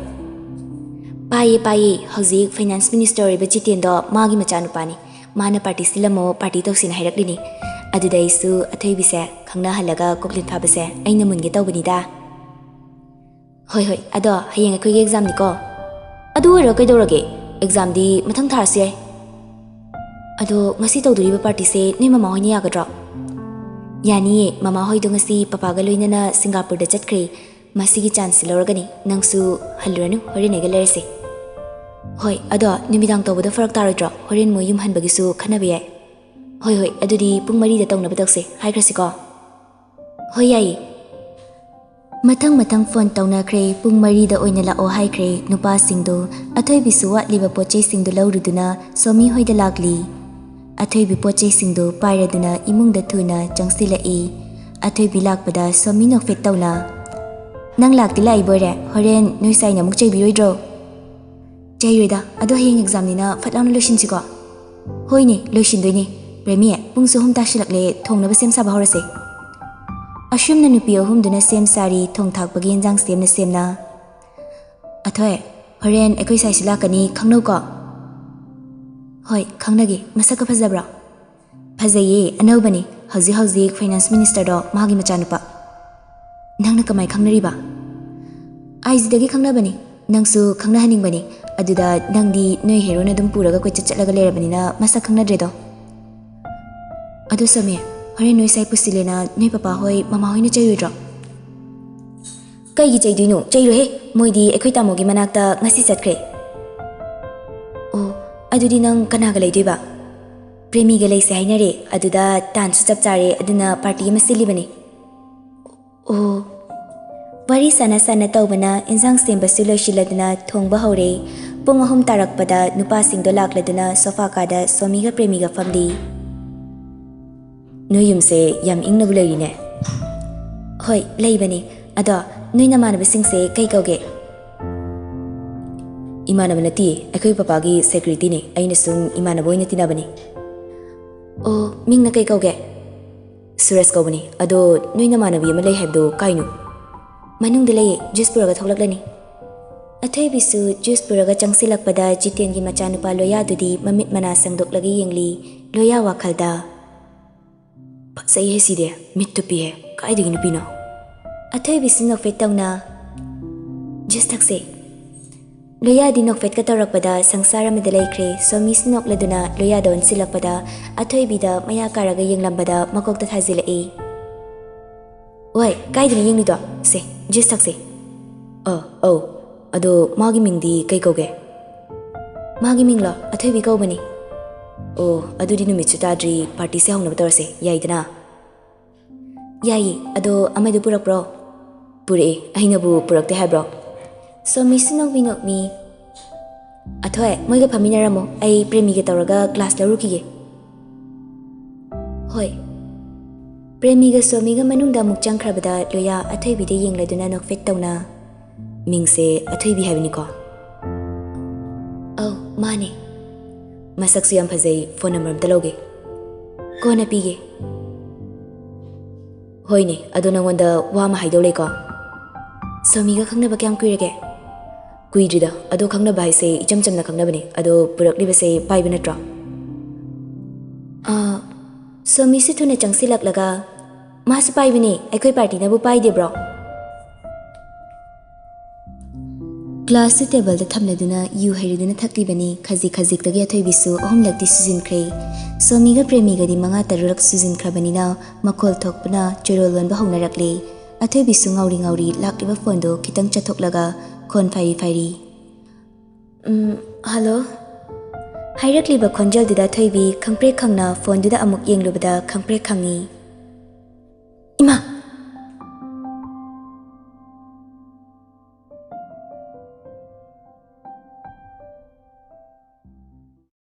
"ꯄꯥꯏꯌꯦ, ꯄꯥꯏꯌꯦ꯫ ꯍꯧꯖꯤꯛ ꯐꯥꯏꯅꯥꯟꯁ ꯃꯤꯅꯤꯁꯇꯔ ꯑꯣꯏꯔꯤꯕ ꯖꯤꯇꯦꯟꯗꯣ ꯃꯥꯒꯤ ꯃꯆꯥꯅꯨꯄꯥꯅꯤ꯫ ꯃꯥꯅ ꯄꯥꯔꯇꯤ ꯁꯤꯜꯂꯝꯃꯣ, ꯄꯥꯔꯇꯤ ꯇꯧꯁꯦꯅ ꯍꯥꯏꯔꯛꯂꯤꯅꯤ꯫ ꯑꯗꯨꯗ ꯑꯩꯁꯨ ꯑꯊꯣꯏꯕꯤꯁꯦ ꯈꯪꯅꯍꯜꯂꯒ ꯀꯣꯛꯂꯦꯟ ꯐꯥꯕꯁꯦ ꯑꯩꯅ ꯃꯨꯟꯒꯦ ꯇꯧꯕꯅꯤꯗ꯫" "ꯍꯣꯏ, ꯍꯣꯏ꯫ ꯑꯗꯣ ꯍꯌꯦꯡ ꯑꯩꯈꯣꯏꯒꯤ ꯑꯦꯛꯖꯥꯝꯅꯤꯀꯣ?" "ꯑꯗꯨ ꯑꯣꯏꯔꯒ ꯀꯩꯗꯧꯔꯒꯦ? ꯑꯦꯛꯖꯥꯝꯗꯤ ꯃꯊꯪ ꯊꯥꯔꯁꯨ ꯌꯥꯏ꯫" "ꯑꯗꯣ ꯉꯁꯤ ꯇꯧꯗꯣꯔꯤꯕ ꯄꯥꯔꯇꯤꯁꯦ ꯅꯣꯏ ꯃꯃꯥ ꯍꯣꯏꯅ ꯌꯥꯒꯗ꯭ꯔꯣ?" "ꯌꯥꯅꯤꯌꯦ꯫ ꯃꯃꯥ ꯍꯣꯏꯗꯣ ꯉꯁꯤ ꯄꯄꯥꯒ ꯂꯣꯏꯅꯅ ꯁꯤꯡꯒꯥꯄꯨꯔꯗ ꯆꯠꯈ꯭ꯔꯦ꯫ ꯃꯁꯤꯒꯤ ꯆꯥꯟꯁꯁꯦ ꯂꯧꯔꯒꯅꯤ꯫ ꯅꯪꯁꯨ ꯍꯜꯂꯨꯔꯅꯨ, ꯍꯣꯔꯦꯟ ꯑꯩꯒ ꯂꯩꯔꯁꯦ꯫" "ꯍꯣꯏ, ꯑꯗꯣ ꯅꯨꯃꯤꯗꯥꯡ ꯇꯧꯕꯗꯣ ꯐꯔꯛ ꯇꯥꯔꯣꯏꯗ꯭ꯔꯣ? ꯍꯣꯔꯦꯟ ꯃꯣꯏ ꯌꯨꯝ ꯍꯟꯕꯒꯤꯁꯨ ꯈꯟꯅꯕ ꯌꯥꯏ꯫" "ꯍꯣꯏ, ꯍꯣꯏ, ꯑꯗꯨꯗꯤ ꯄꯨꯡ ꯃꯔꯤꯗ ꯇꯧꯅꯕ ꯇꯧꯁꯦ꯫ ꯍꯥꯏꯈ꯭ꯔꯁꯤꯀꯣ?" "ꯍꯣꯏ, ꯌꯥꯏꯌꯦ꯫" ꯃꯊꯪ ꯃꯊꯪ ꯐꯣꯟ ꯇꯧꯅꯈ꯭ꯔꯦ꯫ ꯄꯨꯡ ꯃꯔꯤꯗ ꯑꯣꯏꯅ ꯂꯥꯛꯑꯣ ꯍꯥꯏꯈ꯭ꯔꯦ꯫ ꯅꯨꯄꯥꯁꯤꯡꯗꯨ ꯑꯊꯣꯏꯕꯤꯁꯨ ꯋꯥꯠꯂꯤꯕ ꯄꯣꯠ ꯆꯩꯁꯤꯡꯗꯨ ꯂꯧꯔꯨꯗꯨꯅ ꯁꯣꯃꯤ ꯍꯣꯏꯗ ꯂꯥꯛꯂꯤ꯫ ꯑꯊꯣꯏꯕꯤ ꯄꯣꯠ ꯆꯩꯁꯤꯡꯗꯨ ꯄꯥꯏꯔꯗꯨꯅ ꯏꯃꯨꯡꯗ ꯊꯨꯅ ꯆꯪꯁꯤꯜꯂꯛꯏ꯫ ꯑꯊꯣꯏꯕꯤ ꯂꯥꯛꯄꯗ ꯁꯣꯃꯤ ꯅꯣꯛꯐꯦꯠ ꯇꯧꯅ, "ꯅꯪ ꯂꯥꯛꯇꯤ ꯂꯥꯛꯏꯕꯣꯏꯔꯦ, ꯍꯣꯔꯦꯟ ꯅꯣꯏ ꯁꯥꯏꯅ ꯑꯃꯨꯛ ꯆꯩꯕꯤꯔꯣꯏꯗ꯭ꯔꯣ?" "ꯆꯩꯔꯣꯏꯗ, ꯑꯗꯣ ꯍꯌꯦꯡ ꯑꯦꯛꯖꯥꯝꯅꯤꯅ ꯐꯠ ꯂꯥꯎꯅ ꯂꯣꯏꯁꯤꯟꯁꯤꯀꯣ?" "ꯍꯣꯏꯅꯦ, ꯂꯣꯏꯁꯤꯟꯗꯣꯏꯅꯦ꯫ ꯄ꯭ꯔꯦꯃꯤ, ꯄꯨꯡꯁꯨ ꯑꯍꯨꯝ ꯇꯥꯁꯤꯜꯂꯛꯂꯦ, ꯊꯣꯡꯅꯕ ꯁꯦꯝ ꯁꯥꯕ ꯍꯧꯔꯁꯦ꯫" ꯑꯁꯨꯝꯅ ꯅꯨꯄꯤ ꯑꯍꯨꯝꯗꯨꯅ ꯁꯦꯝ ꯁꯥꯔꯤ, ꯊꯣꯡ ꯊꯥꯛꯄꯒꯤ ꯏꯟꯖꯥꯡ ꯁꯦꯝꯅ ꯁꯦꯝꯅ꯫ "ꯑꯊꯣꯏ, ꯍꯣꯔꯦꯟ ꯑꯩꯈꯣꯏ ꯁꯥꯏꯁꯨ ꯂꯥꯛꯀꯅꯤ, ꯈꯪꯅꯧꯀꯣ?" "ꯍꯣꯏ, ꯈꯪꯅꯒꯦ꯫ ꯃꯁꯛꯀ ꯐꯖꯕ꯭ꯔꯣ?" "ꯐꯖꯩꯌꯦ, ꯑꯅꯧꯕꯅꯤ꯫ ꯍꯧꯖꯤꯛ ꯍꯧꯖꯤꯛ ꯐꯥꯏꯅꯥꯟꯁ ꯃꯤꯅꯤꯁꯇꯔꯗꯣ ꯃꯥꯒꯤ ꯃꯆꯥꯅꯨꯄꯥ꯫" "ꯅꯪꯅ ꯀꯃꯥꯏ ꯈꯪꯅꯔꯤꯕ?" "ꯑꯥꯏ ꯖꯤꯗꯒꯤ ꯈꯪꯅꯕꯅꯤ꯫ ꯅꯪꯁꯨ ꯈꯪꯅꯍꯟꯅꯤꯡꯕꯅꯤ꯫ ꯑꯗꯨꯗ ꯅꯪꯗꯤ ꯅꯣꯏ ꯍꯦꯔꯣꯅ ꯑꯗꯨꯝ ꯄꯨꯔꯒ ꯀꯣꯏꯆꯠ ꯆꯠꯂꯒ ꯂꯩꯔꯕꯅꯤꯅ ꯃꯁꯛ ꯈꯪꯅꯗ꯭ꯔꯦꯗꯣ꯫ ꯑꯗꯣ ꯁꯣꯃꯤ, ꯍꯣꯔꯦꯟ ꯅꯣꯏ ꯁꯥꯏ ꯄꯨꯁꯤꯜꯂꯦꯅ ꯅꯣꯏ ꯄꯄꯥ ꯍꯣꯏ, ꯃꯃꯥ ꯍꯣꯏꯅ ꯆꯩꯔꯣꯏꯗ꯭ꯔꯣ?" "ꯀꯩꯒꯤ ꯆꯩꯗꯣꯏꯅꯣ? ꯆꯩꯔꯣꯏꯍꯦ꯫ ꯃꯣꯏꯗꯤ ꯑꯩꯈꯣꯏ ꯇꯥꯃꯣꯒꯤ ꯃꯅꯥꯛꯇ ꯉꯁꯤ ꯆꯠꯈ꯭ꯔꯦ꯫" "ꯑꯣ, ꯑꯗꯨꯗꯤ ꯅꯪ ꯀꯅꯥꯒ ꯂꯩꯗꯣꯏꯕ?" "ꯄ꯭ꯔꯦꯃꯤꯒ ꯂꯩꯁꯦ ꯍꯥꯏꯅꯔꯦ꯫ ꯑꯗꯨꯗ ꯇꯥꯟꯁꯨ ꯆꯞ ꯆꯥꯔꯦ, ꯑꯗꯨꯅ ꯄꯥꯔꯇꯤ ꯑꯃ ꯁꯤꯜꯂꯤꯕꯅꯤ꯫" "ꯑꯣ꯫" ꯋꯥꯔꯤ ꯁꯥꯟꯅ ꯁꯥꯟꯅ ꯇꯧꯕꯅ ꯏꯟꯖꯥꯡ ꯁꯦꯝꯕꯁꯨ ꯂꯣꯏꯁꯤꯜꯂꯗꯨꯅ ꯊꯣꯡꯕ ꯍꯧꯔꯦ꯫ ꯄꯨꯡ ꯑꯍꯨꯝ ꯇꯥꯔꯛꯄꯗ ꯅꯨꯄꯥꯁꯤꯡꯗꯣ ꯂꯥꯛꯂꯗꯨꯅ ꯁꯣꯐꯥ ꯀꯥꯗ ꯁꯣꯃꯤꯒ ꯄ꯭ꯔꯦꯃꯤꯒ ꯐꯝꯂꯤ꯫ "ꯅꯣꯏ ꯌꯨꯝꯁꯦ ꯌꯥꯝ ꯏꯪꯅꯕꯨ ꯂꯩꯔꯤꯅꯦ꯫" "ꯍꯣꯏ, ꯂꯩꯕꯅꯦ꯫ ꯑꯗꯣ ꯅꯣꯏ ꯅꯃꯥꯟꯅꯕꯁꯤꯡꯁꯦ ꯀꯩ ꯀꯧꯒꯦ?" "ꯏꯃꯥꯟꯅꯕ ꯅꯠꯇꯤꯌꯦ, ꯑꯩꯈꯣꯏ ꯄꯄꯥꯒꯤ ꯁꯦꯀ꯭ꯌꯨꯔꯤꯇꯤꯅꯦ꯫ ꯑꯩꯅ ꯁꯨꯝ ꯏꯃꯥꯟꯅꯕ ꯑꯣꯏꯅ ꯇꯤꯟꯅꯕꯅꯤ꯫" "ꯑꯣ, ꯃꯤꯡꯅ ꯀꯩ ꯀꯧꯒꯦ?" "ꯁꯨꯔꯖ ꯀꯧꯕꯅꯤ꯫ ꯑꯗꯣ ꯅꯣꯏ ꯅꯃꯥꯟꯅꯕꯤ ꯑꯃ ꯂꯩ ꯍꯥꯏꯕꯗꯣ ꯀꯥꯏꯅꯣ?" "ꯃꯅꯨꯡꯗ ꯂꯩꯌꯦ, ꯖꯨꯁ ꯄꯨꯔꯒ ꯊꯣꯛꯂꯛꯂꯅꯤ꯫" ꯑꯊꯣꯏꯕꯤꯁꯨ ꯖꯨꯁ ꯄꯨꯔꯒ ꯆꯪꯁꯤꯜꯂꯛꯄꯗ ꯖꯤꯇꯦꯟꯒꯤ ꯃꯆꯥꯅꯨꯄꯥ ꯂꯣꯌꯥꯗꯨꯗꯤ ꯃꯃꯤꯠ ꯃꯅꯥ ꯁꯪꯗꯣꯛꯂꯒ ꯌꯦꯡꯂꯤ꯫ ꯂꯣꯌꯥ ꯋꯥꯈꯜꯗ, "ꯐꯖꯩꯍꯦ ꯁꯤꯗꯤ, ꯃꯤꯠ ꯇꯨꯞꯄꯤꯍꯦ, ꯀꯥꯏꯗꯒꯤ ꯅꯨꯄꯤꯅꯣ?" ꯑꯊꯣꯏꯕꯤꯁꯨ ꯅꯣꯛꯐꯦꯠ ꯇꯧꯅ, "ꯖꯨꯁ ꯊꯛꯁꯦ꯫" ꯂꯣꯌꯥꯗꯤ ꯅꯣꯛꯐꯦꯠꯀ ꯇꯧꯔꯛꯄꯗ ꯁꯪꯁꯥꯔ ꯑꯃꯗ ꯂꯩꯈ꯭ꯔꯦ꯫ ꯁꯣꯃꯤꯁꯨ ꯅꯣꯛꯂꯗꯨꯅ ꯂꯣꯌꯥꯗ ꯑꯣꯟꯁꯤꯜꯂꯛꯄꯗ ꯑꯊꯣꯏꯕꯤꯗ ꯃꯌꯥ ꯀꯥꯔꯒ ꯌꯦꯡꯂꯝꯕꯗ ꯃꯀꯣꯛꯇ ꯊꯥꯖꯤꯜꯂꯛꯏ꯫ "ꯋꯥꯏ, ꯀꯥꯏꯗꯅꯣ ꯌꯦꯡꯂꯤꯗꯣ? ꯁꯦ, ꯖꯨꯁ ꯊꯛꯁꯦ꯫" "ꯑ, ꯑꯧ꯫ ꯑꯗꯣ ꯃꯥꯒꯤ ꯃꯤꯡꯗꯤ ꯀꯩ ꯀꯧꯒꯦ?" "ꯃꯥꯒꯤ ꯃꯤꯡꯂꯣ? ꯑꯊꯣꯏꯕꯤ ꯀꯧꯕꯅꯤ꯫" "ꯑꯣ, ꯑꯗꯨꯗꯤ ꯅꯨꯃꯤꯠꯁꯨ ꯇꯥꯗ꯭ꯔꯤ, ꯄꯥꯔꯇꯤꯁꯦ ꯍꯧꯅꯕ ꯇꯧꯔꯁꯦ, ꯌꯥꯏꯗꯅ?" "ꯌꯥꯏꯌꯦ, ꯑꯗꯣ ꯑꯃꯗꯨ ꯄꯨꯔꯛꯄ꯭ꯔꯣ?" ꯄꯨꯔꯛꯑꯦ꯫ ꯑꯩꯅꯕꯨ ꯄꯨꯔꯛꯇꯦ ꯍꯥꯏꯕ꯭ꯔꯣ? ꯁꯣꯃꯤꯁꯨ ꯅꯣꯛꯃꯤ ꯅꯣꯛꯃꯤ꯫ ꯑꯊꯣꯏ, ꯃꯣꯏꯒ ꯐꯝꯃꯤꯟꯅꯔꯝꯃꯣ, ꯑꯩ ꯄ꯭ꯔꯦꯃꯤꯒ ꯇꯧꯔꯒ ꯀ꯭ꯂꯥꯁ ꯂꯧꯔꯨꯈꯤꯒꯦ꯫ ꯍꯣꯏ꯫ ꯄ꯭ꯔꯦꯃꯤꯒ ꯁꯣꯃꯤꯒ ꯃꯅꯨꯡꯗ ꯑꯃꯨꯛ ꯆꯪꯈ꯭ꯔꯕꯗ ꯂꯣꯌꯥ ꯑꯊꯣꯏꯕꯤꯗ ꯌꯦꯡꯂꯗꯨꯅ ꯅꯣꯛꯐꯦꯠ ꯇꯧꯅ, "ꯃꯤꯡꯁꯦ ꯑꯊꯣꯏꯕꯤ ꯍꯥꯏꯕꯅꯤꯀꯣ?" "ꯑꯧ, ꯃꯥꯅꯦ꯫" "ꯃꯁꯛꯁꯨ ꯌꯥꯝ ꯐꯖꯩ, ꯐꯣꯟ ꯅꯝꯕꯔ ꯑꯝꯇ ꯂꯧꯒꯦ꯫" "ꯀꯣꯟꯅ ꯄꯤꯒꯦ꯫" "ꯍꯣꯏꯅꯦ, ꯑꯗꯣ ꯅꯪꯉꯣꯟꯗ ꯋꯥ ꯑꯃ ꯍꯥꯏꯗꯧ ꯂꯩꯀꯣ꯫" "ꯁꯣꯃꯤꯒ ꯈꯪꯅꯕ ꯀꯌꯥꯝ ꯀꯨꯏꯔꯒꯦ?" "ꯀꯨꯏꯗ꯭ꯔꯤꯗ, ꯑꯗꯣ ꯈꯪꯅꯕ ꯍꯥꯏꯁꯦ ꯏꯆꯝ ꯆꯝꯅ ꯈꯪꯅꯕꯅꯦ꯫ ꯑꯗꯣ ꯄꯨꯔꯛꯂꯤꯕꯁꯦ ꯄꯥꯏꯕ ꯅꯠꯇ꯭ꯔꯣ?" "ꯁꯣꯃꯤꯁꯨ ꯊꯨꯅ ꯆꯪꯁꯤꯜꯂꯛꯂꯒ, 'ꯃꯥꯁꯨ ꯄꯥꯏꯕꯅꯦ, ꯑꯩꯈꯣꯏ ꯄꯥꯔꯇꯤꯅꯕꯨ ꯄꯥꯏꯗꯦꯕ꯭ꯔꯣ?'" ꯒ꯭ꯂꯥꯁꯇꯨ ꯇꯦꯕꯜꯗ ꯊꯝꯂꯗꯨꯅ ꯌꯨ ꯍꯩꯔꯗꯨꯅ ꯊꯛꯂꯤꯕꯅꯤ꯫ ꯈꯖꯤꯛ ꯈꯖꯤꯛꯇꯒꯤ ꯑꯊꯣꯏꯕꯤꯁꯨ ꯑꯍꯨꯝꯂꯛꯇꯤ ꯁꯨꯖꯤꯟꯈ꯭ꯔꯦ꯫ ꯁꯣꯃꯤꯒ ꯄ꯭ꯔꯦꯃꯤꯒꯗꯤ ꯃꯉꯥ ꯇꯔꯨꯛꯂꯛ ꯁꯨꯖꯤꯟꯈ꯭ꯔꯕꯅꯤꯅ ꯃꯈꯣꯜ ꯊꯣꯛꯄꯅ ꯆꯣꯏꯔꯣꯜ ꯂꯣꯟꯕ ꯍꯧꯅꯔꯛꯂꯦ꯫ ꯑꯊꯣꯏꯕꯤꯁꯨ ꯉꯥꯎꯔꯤ ꯉꯥꯎꯔꯤ ꯂꯥꯛꯂꯤꯕ ꯐꯣꯟꯗꯨ ꯈꯤꯇꯪ ꯆꯠꯊꯣꯛꯂꯒ ꯈꯣꯟ ꯐꯥꯏꯔꯤ ꯐꯥꯏꯔꯤ꯫ "ꯎꯝ, ꯍꯜꯂꯣ?" ꯍꯥꯏꯔꯛꯂꯤꯕ ꯈꯣꯟꯖꯦꯜꯗꯨꯗ ꯑꯊꯣꯏꯕꯤ ꯈꯪꯄ꯭ꯔꯦꯛ ꯈꯪꯅ ꯐꯣꯟꯗꯨꯗ ꯑꯃꯨꯛ ꯌꯦꯡꯂꯨꯕꯗ ꯈꯪꯄ꯭ꯔꯦꯛ ꯈꯪꯉꯤ꯫